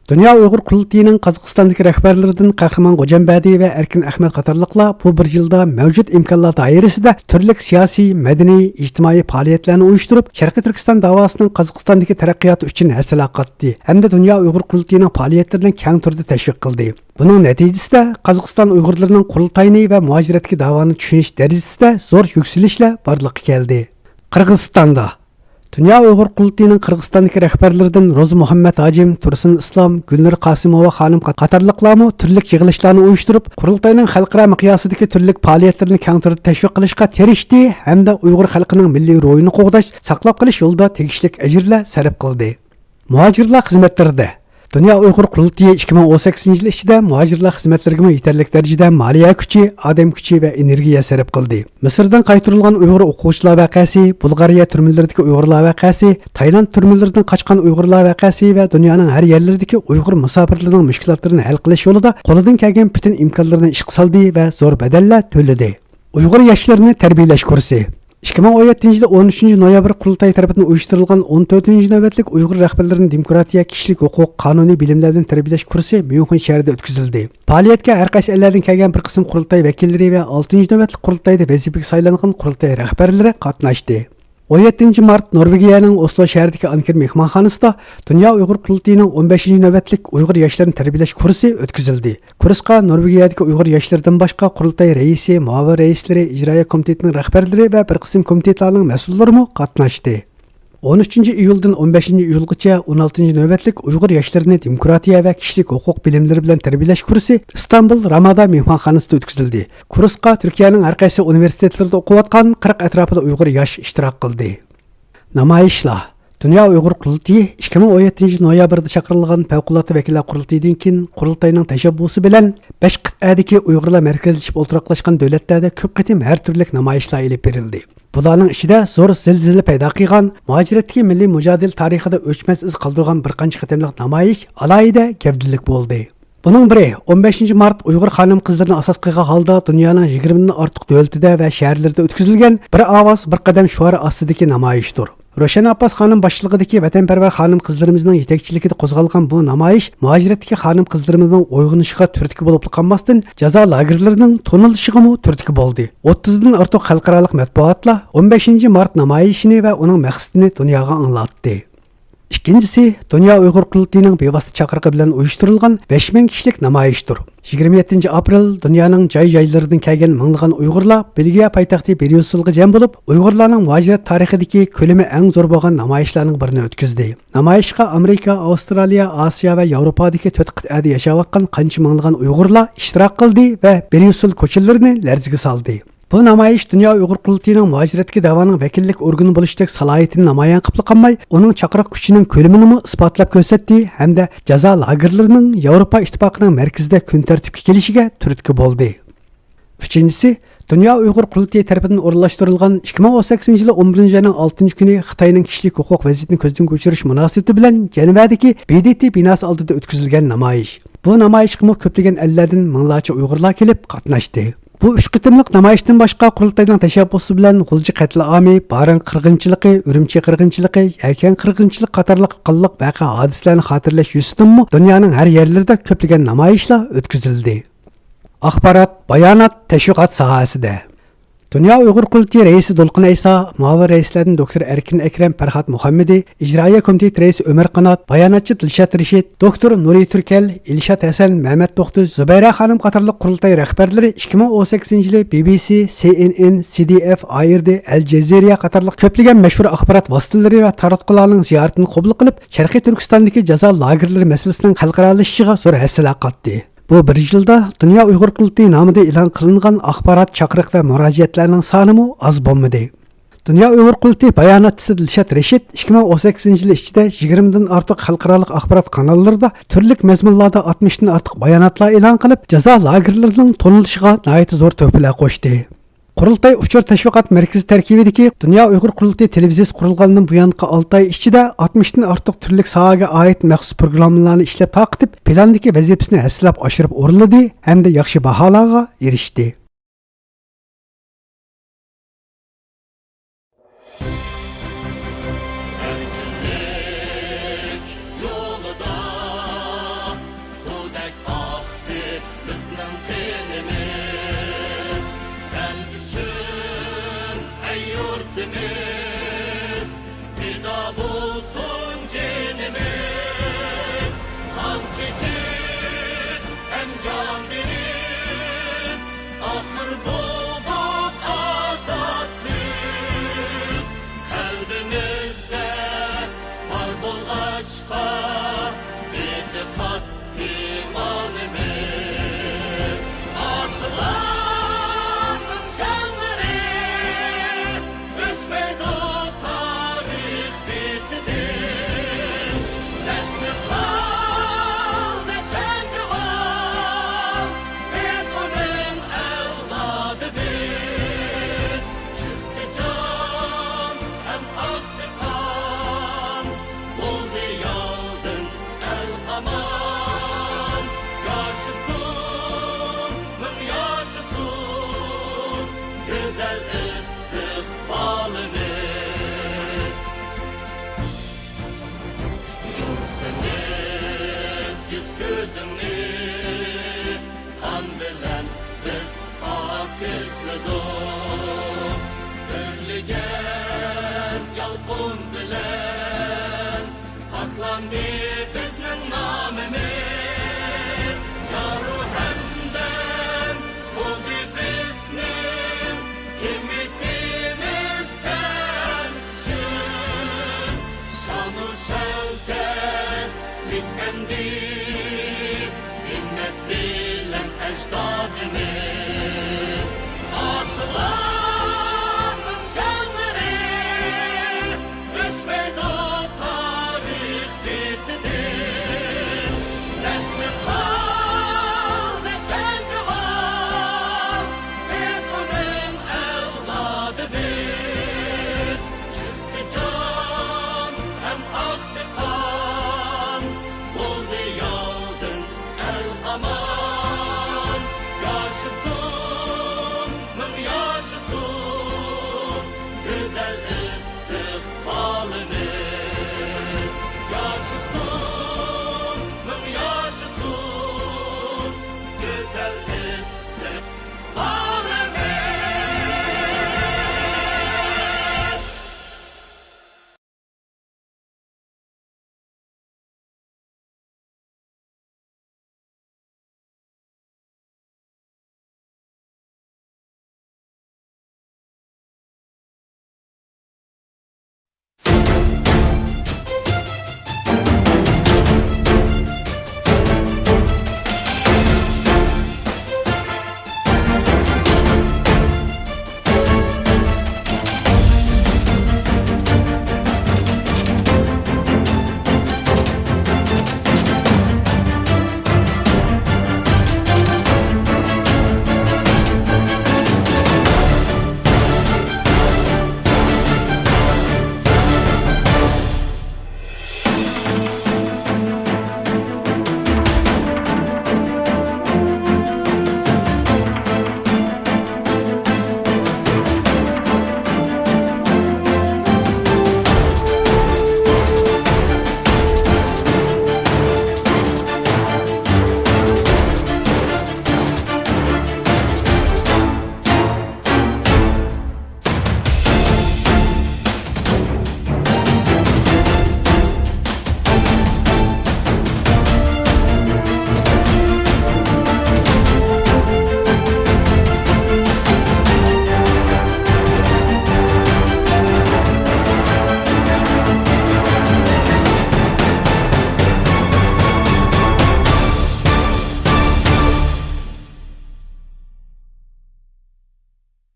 دۇنيا ئۇيغۇر قۇرۇلتىيىنىڭ قازاقىستاندىكى رەھبەرلىرىدىن قەھرىمان غوجامبەدى ۋە ئەركىن ئەخمەت قاتارلىقلار بۇ بىر يىلدا مەۋجۇت ئىمكانلار دائىرىسىدە تۈرلۈك سىياسىي، مەدەنىي، ئىجتىمائىي پائالىيەتلەرنى ئۇيۇشتۇرۇپ، شەرقىي تۈركىستان داۋاسىنىڭ قازاقىستاندىكى تەرەققىياتى ئۈچۈن ھەسسىلەر قاتتى ھەمدە دۇنيا ئۇيغۇر قۇرۇلتىيىنىڭ پائالىيەتلىرىنى كەڭ تۈردە تەشۋىق قىلدى. بۇنىڭ نەتىجىسىدە، قازاقىستان ئۇيغۇرلىرىنىڭ قۇرۇلتاينى ۋە مۇھاجىرەتتىكى داۋانى چۈشىنىش دەرىجىسىدە زور يۈكسىلىشلەر بارلىققا كەلدى. قىرغىزىستاندا دۇنيا ئۇيغۇر قۇرۇلتىيىنىڭ قىرغىزىستاندىكى رەھبەرلىرىدىن روزى مۇھەممەت ھاجىم، تۇرسۇن ئىسلام، گۈلنۇر قاسىموۋا خانىم قاتارلىقلارمۇ تۈرلۈك يىغىلىشلارنى ئۇيۇشتۇرۇپ، قۇرۇلتاينىڭ خەلقئارا مىقياسىدىكى تۈرلۈك پائالىيەتلىرىنى كەڭ تۈردە تەشۋىق قىلىشقا تىرىشتى ھەمدە ئۇيغۇر خەلقىنىڭ مىللىي روھىنى قوغداش، ساقلاپ قېلىش يولىدا تېگىشلىك ئەجىرلەر سەرپ قىلدى. مۇھاجىرلار خىزمەتلىرىدە دۇنيا ئۇيغۇر قۇرۇلتىيى ئىككى مىڭ ئون سەككىزىنچى يىل ئىچىدە مۇھاجىرلار خىزمەتلىرىگىمۇ يېتەرلىك دەرىجىدە مالىيە كۈچى، ئادەم كۈچى ۋە ئېنېرگىيە سەرپ قىلدى. مىسىردىن قايتۇرۇلغان ئۇيغۇر ئوقۇغۇچىلار ۋەقەسى، بۇلغارىيە تۈرمىلىرىدىكى ئۇيغۇرلار ۋەقەسى، تايلاند تۈرمىلىرىدىن قاچقان ئۇيغۇرلار ۋەقەسى ۋە دۇنيانىڭ ھەر يەرلىرىدىكى ئۇيغۇر مۇساپىرلىرىنىڭ مۈشكۈلاتلىرىنى ھەل قىلىش يولىدا قولىدىن كەلگەن پۈتۈن ئىمكانلىرىنى ئىشقا سالدى ۋە زور بەدەللەر تۆلىدى. ئۇيغۇر ياشلىرىنى تەربىيەلەش كۇرسى. ئىككى مىڭ ئون يەتتىنچى يىلى ئون ئۈچىنچى نويابىر قۇرۇلتايى تەرىپىدىن ئۇيۇشتۇرۇلغان ئون تۆتىنچى نۆۋەتلىك ئۇيغۇر رەھبەرلىرىنى دېموكراتىيە، كىشىلىك ھوقۇق، قانۇنىي بىلىملەردىن تەربىيەلەش كۇرسى ميۇنخېن شەھىرىدە ئۆتكۈزۈلدى. پائالىيەتكە ھەر قايسى ئەللەردىن كەلگەن بىر قىسىم قۇرۇلتاي ۋەكىللىرى ۋە ئالتىنچى نۆۋەتلىك قۇرۇلتايدا ۋەزىپىگە سايلانغان قۇرۇلتاي رەھبەرلىرى قاتناشتى. ئون يەتتىنچى مارت نورۋېگىيەنىڭ ئوسلو شەھىرىدىكى ئانكېر مېھمانخانىسىدا دۇنيا ئۇيغۇر قۇرۇلتىيىنىڭ ئون بەشىنچى نۆۋەتلىك ئۇيغۇر ياشلىرىنى تەربىيەلەش كۇرسى ئۆتكۈزۈلدى. كۇرسقا نورۋېگىيەدىكى ئۇيغۇر ياشلىرىدىن باشقا قۇرۇلتاي رەئىسى، مۇئاۋىن رەئىسلىرى، ئىجرائىيە كومىتېتىنىڭ رەھبەرلىرى ۋە بىر قىسىم كومىتېتلارنىڭ مەسئۇللىرىمۇ قاتناشتى. ئون ئۈچىنچى ئىيۇلدىن ئون بەشىنچى ئىيۇلغىچە ئون ئالتىنچى نۆۋەتلىك ئۇيغۇر ياشلىرىنى دېموكراتىيە ۋە كىشىلىك ھوقۇق بىلىملىرى بىلەن تەربىيەلەش كۇرسى ئىستانبۇل رامادا مېھمانخانىسىدا ئۆتكۈزۈلدى. كۇرسقا تۈركىيەنىڭ ھەر قايسى ئۇنىۋېرسىتېتلىرىدا ئوقۇۋاتقان قىرىق ئەتراپىدا ئۇيغۇر ياش ئىشتىراك قىلدى. نامايىشلار. دۇنيا ئۇيغۇر قۇرۇلتىيى ئىككى مىڭ ئون يەتتىنچى نويابىردا چاقىرىلغان پەۋقۇلئاددە ۋەكىللەر قۇرۇلتىيىدىن كېيىن، قۇرۇلتاينىڭ تەشەببۇسى بىلەن بەش قىتئەدىكى ئۇيغۇرلار مەركەزلىشىپ ئولتۇراقلاشقان دۆلەتلەردە كۆپ قېتىم ھەر تۈرلۈك نامايىشلار ئېلىپ بېرىلدى. بۇلارنىڭ ئىچىدە زور زىلزىلە پەيدا قىلغان، مۇھاجىرەتتىكى مىللىي مۇجادىلە تارىخىدا ئۆچمەس ئىز قالدۇرغان بىر قانچە قېتىملىق نامايىش ئالاھىدە گەۋدىلىك بولدى. بۇنىڭ بىرى، ئون بەشىنچى مارت ئۇيغۇر خانىم-قىزلىرىنى ئاساس قىلغان ھالدا دۇنيانىڭ يىگىرمىدىن ئارتۇق دۆلىتىدە ۋە شەھەرلىرىدە ئۆتكۈزۈلگەن بىر ئاۋاز، بىر قەدەم شوئارى ئاستىدىكى نامايىشتۇر. روشەن ئاپپاس خانىم باشچىلىقىدىكى ۋەتەنپەرۋەر خانىم-قىزلىرىمىزنىڭ يېتەكچىلىكىدە قوزغالغان بۇ نامايىش مۇھاجىرەتتىكى خانىم-قىزلىرىمىزنىڭ ئويغىنىشىغا تۈرتكە بولۇپلا قالماستىن، جازا لاگېرلىرىنىڭ تونۇلۇشىغىمۇ تۈرتكە بولدى. ئوتتۇزدىن ئارتۇق خەلقئارالىق مەتبۇئاتلار ئون بەشىنچى مارت نامايىشىنى ۋە ئۇنىڭ مەقسىتىنى دۇنياغا ئاڭلاتتى. ئىككىنچىسى، دۇنيا ئۇيغۇر قۇرۇلتىيىنىڭ بىۋاسىتە چاقىرىقى بىلەن ئۇيۇشتۇرۇلغان بەش مىڭ كىشىلىك نامايىشتۇر. يىگىرمە يەتتىنچى ئاپرېل دۇنيانىڭ جاي-جايلىرىدىن كەلگەن مىڭلىغان ئۇيغۇرلار بېلگىيە پايتەختى بريۇسسېلغا جەم بولۇپ، ئۇيغۇرلارنىڭ مۇھاجىرەت تارىخىدىكى كۆلىمى ئەڭ زور بولغان نامايىشلارنىڭ بىرىنى ئۆتكۈزدى. نامايىشقا ئامېرىكا، ئاۋسترالىيە، ئاسىيا ۋە ياۋروپادىكى تۆت قىتئەدە ياشاۋاتقان قانچە مىڭلىغان ئۇيغۇرلار ئىشتىراك قىلدى ۋە بريۇسسېل كوچىلىرىنى لەرزىگە سالدى. بۇ نامايىش دۇنيا ئۇيغۇر قۇرۇلتىيىنىڭ مۇھاجىرەتتىكى دەۋانىڭ ۋەكىللىك ئورگىنى بولۇشتەك سالاھىيىتىنى نامايان قىلىپلا قالماي، ئۇنىڭ چاقىرىق كۈچىنىڭ كۆلىمىنىمۇ ئىسپاتلاپ كۆرسەتتى ھەمدە جازا لاگېرلىرىنىڭ ياۋروپا ئىتتىپاقىنىڭ مەركىزىدە كۈن تەرتىپكە كېلىشىگە تۈرتكە بولدى. ئۈچىنچىسى، دۇنيا ئۇيغۇر قۇرۇلتىيى تەرىپىدىن ئورۇنلاشتۇرۇلغان ئىككى مىڭ ئون سەككىزىنچى يىلى ئون بىرىنچى ئاينىڭ ئالتىنچى كۈنى خىتاينىڭ كىشىلىك ھوقۇق ۋەزىيىتىنى كۆزدىن كەچۈرۈش مۇناسىۋىتى بىلەن جەنۋەدىكى ب د ت بىناسى ئالدىدا ئۆتكۈزۈلگەن نامايىش. بۇ نامايىشقىمۇ كۆپلىگەن ئەللەردىن مىڭلارچە ئۇيغۇرلار كېلىپ قاتناشتى. بۇ ئۈچ قېتىملىق نامايىشتىن باشقا، قۇرۇلتاينىڭ تەشەببۇسى بىلەن غۇلجا قەتلىئامى، بارىن قىرغىنچىلىقى، ئۈرۈمچى قىرغىنچىلىقى، يەكەن قىرغىنچىلىقى قاتارلىق قانلىق ۋەقە ھادىسىلەرنى خاتىرىلەش يۈزىسىدىنمۇ دۇنيانىڭ ھەر يەرلىرىدە كۆپلىگەن نامايىشلار ئۆتكۈزۈلدى. ئاخبارات، بايانات، تەشۋىقات ساھەسىدە. دۇنيا ئۇيغۇر قۇرۇلتىيى رەئىسى دولقۇن ئەيسا، مۇئاۋىن رەئىسلەردىن دوكتور ئەركىن ئەكرەم، پەرھات مۇھەممىدى، ئىجرائىيە كومىتېتى رەئىسى ئۆمەر قانات، باياناتچى دىلشات رىشىت، دوكتور نۇرى تۈركەل، ئىلشات ھەسەن، مەمەت توختى، زۇبەيرە خانىم قاتارلىق قۇرۇلتاي رەھبەرلىرى ئىككى مىڭ ئون سەككىزىنچى يىلى بى بى سى، سى ئېن ئېن، سى دى ئېف، ئاي ئېر دى، ئەل جەزىرە قاتارلىق كۆپلىگەن مەشھۇر ئاخبارات ۋاسىتىلىرى ۋە تاراتقۇلارنىڭ زىيارىتىنى قوبۇل قىلىپ، شەرقىي تۈركىستاندىكى جازا لاگېرلىرى مەسىلىسىنىڭ خەلقئارالىشىشىغا زور ھەسسىلەر قاتتى. بۇ بىر يىلدا دۇنيا ئۇيغۇر قۇرۇلتىيى نامىدا ئېلان قىلىنغان ئاخبارات، چاقىرىق ۋە مۇراجىئەتلەرنىڭ سانىمۇ ئاز بولمىدى. دۇنيا ئۇيغۇر قۇرۇلتىيى باياناتچىسى دىلشات رەشىت ئىككى مىڭ ئون سەككىزىنچى يىل ئىچىدە يىگىرمىدىن ئارتۇق خەلقئارالىق ئاخبارات قاناللىرىدا تۈرلۈك مەزمۇنلاردا ئاتمىشتىن ئارتۇق باياناتلار ئېلان قىلىپ، جازا لاگېرلىرىنىڭ تونۇلۇشىغا ناھايىتى زور تۆھپىلەر قوشتى. قۇرۇلتاي ئۇچۇر تەشۋىقات مەركىزى تەركىبىدىكى دۇنيا ئۇيغۇر قۇرۇلتىيى تېلېۋىزىيىسى قۇرۇلغاندىن بۇيانقى ئالتە ئاي ئىچىدە ئاتمىشتىن ئارتۇق تۈرلۈك ساھەگە ئائىت مەخسۇس پروگراممىلارنى ئىشلەپ تارقىتىپ، پىلاندىكى ۋەزىپىسىنى ھەسسىلەپ ئاشۇرۇپ ئورۇنلىدى ھەمدە ياخشى باھالارغا ئېرىشتى. ئەركىنلىك يولىدا سۇدەك ئاقتى بىزنىڭ قېنىمىز. سەن ئۈچۈن، ئەي يۇرتىمىز، پىدا بولسۇن جېنىمىز. قان كېچىپ ھەم جان بېرىپ، ئاخىر بولدۇق ئازاد بىز. قەلبىمىزدە بار بولغاچقا، ئېتىقاد ئىمانىمىز. ئاتىلارنىڭ جانلىرى ئۆچمەيدۇ تارىخ بېتىدىن. نەسلى قالدى چاڭگىغان، بىز ئۇنىڭ ئەۋلادىمىز. چۈشتى جان ھەم ئاقتى قان، بولدى ياۋدىن ئەل ئامان. ياشىسۇن، مىڭ ياشىسۇن گۈزەل ئىستىقبالىمىز. يۇرتىمىز يۈز كۆزۈڭنى قان بىلەن بىز پاكىزلىدۇق. ئۆرلىگەن يالقۇن بىلەن پاكلاندى بىزنىڭ نامىمىز. يارۇ ھەمدەم بولدى بىزنىڭ ئۈمىدىمىز سەن ئۈچۈن. شانۇ شەۋكەتلىك ئەمدى ھىممەت بىلەن ئەجدادىمىز. ئاتىلارنىڭ جانلىرى ئۆچمەيدۇ تارىخ بېتىدىن. نەسلى قالدى چاڭگىغان، بىز ئۇنىڭ ئەۋلادىمىز. چۈشتى جان ھەم ئاقتى قان، بولدى ياۋدىن ئەل ئامان. ياشىسۇن، مىڭ ياشىسۇن گۈزەل ئىستىقبالىمىز. ياشىسۇن، مىڭ ياشىسۇن گۈزەل ئىستىقبالىمىز.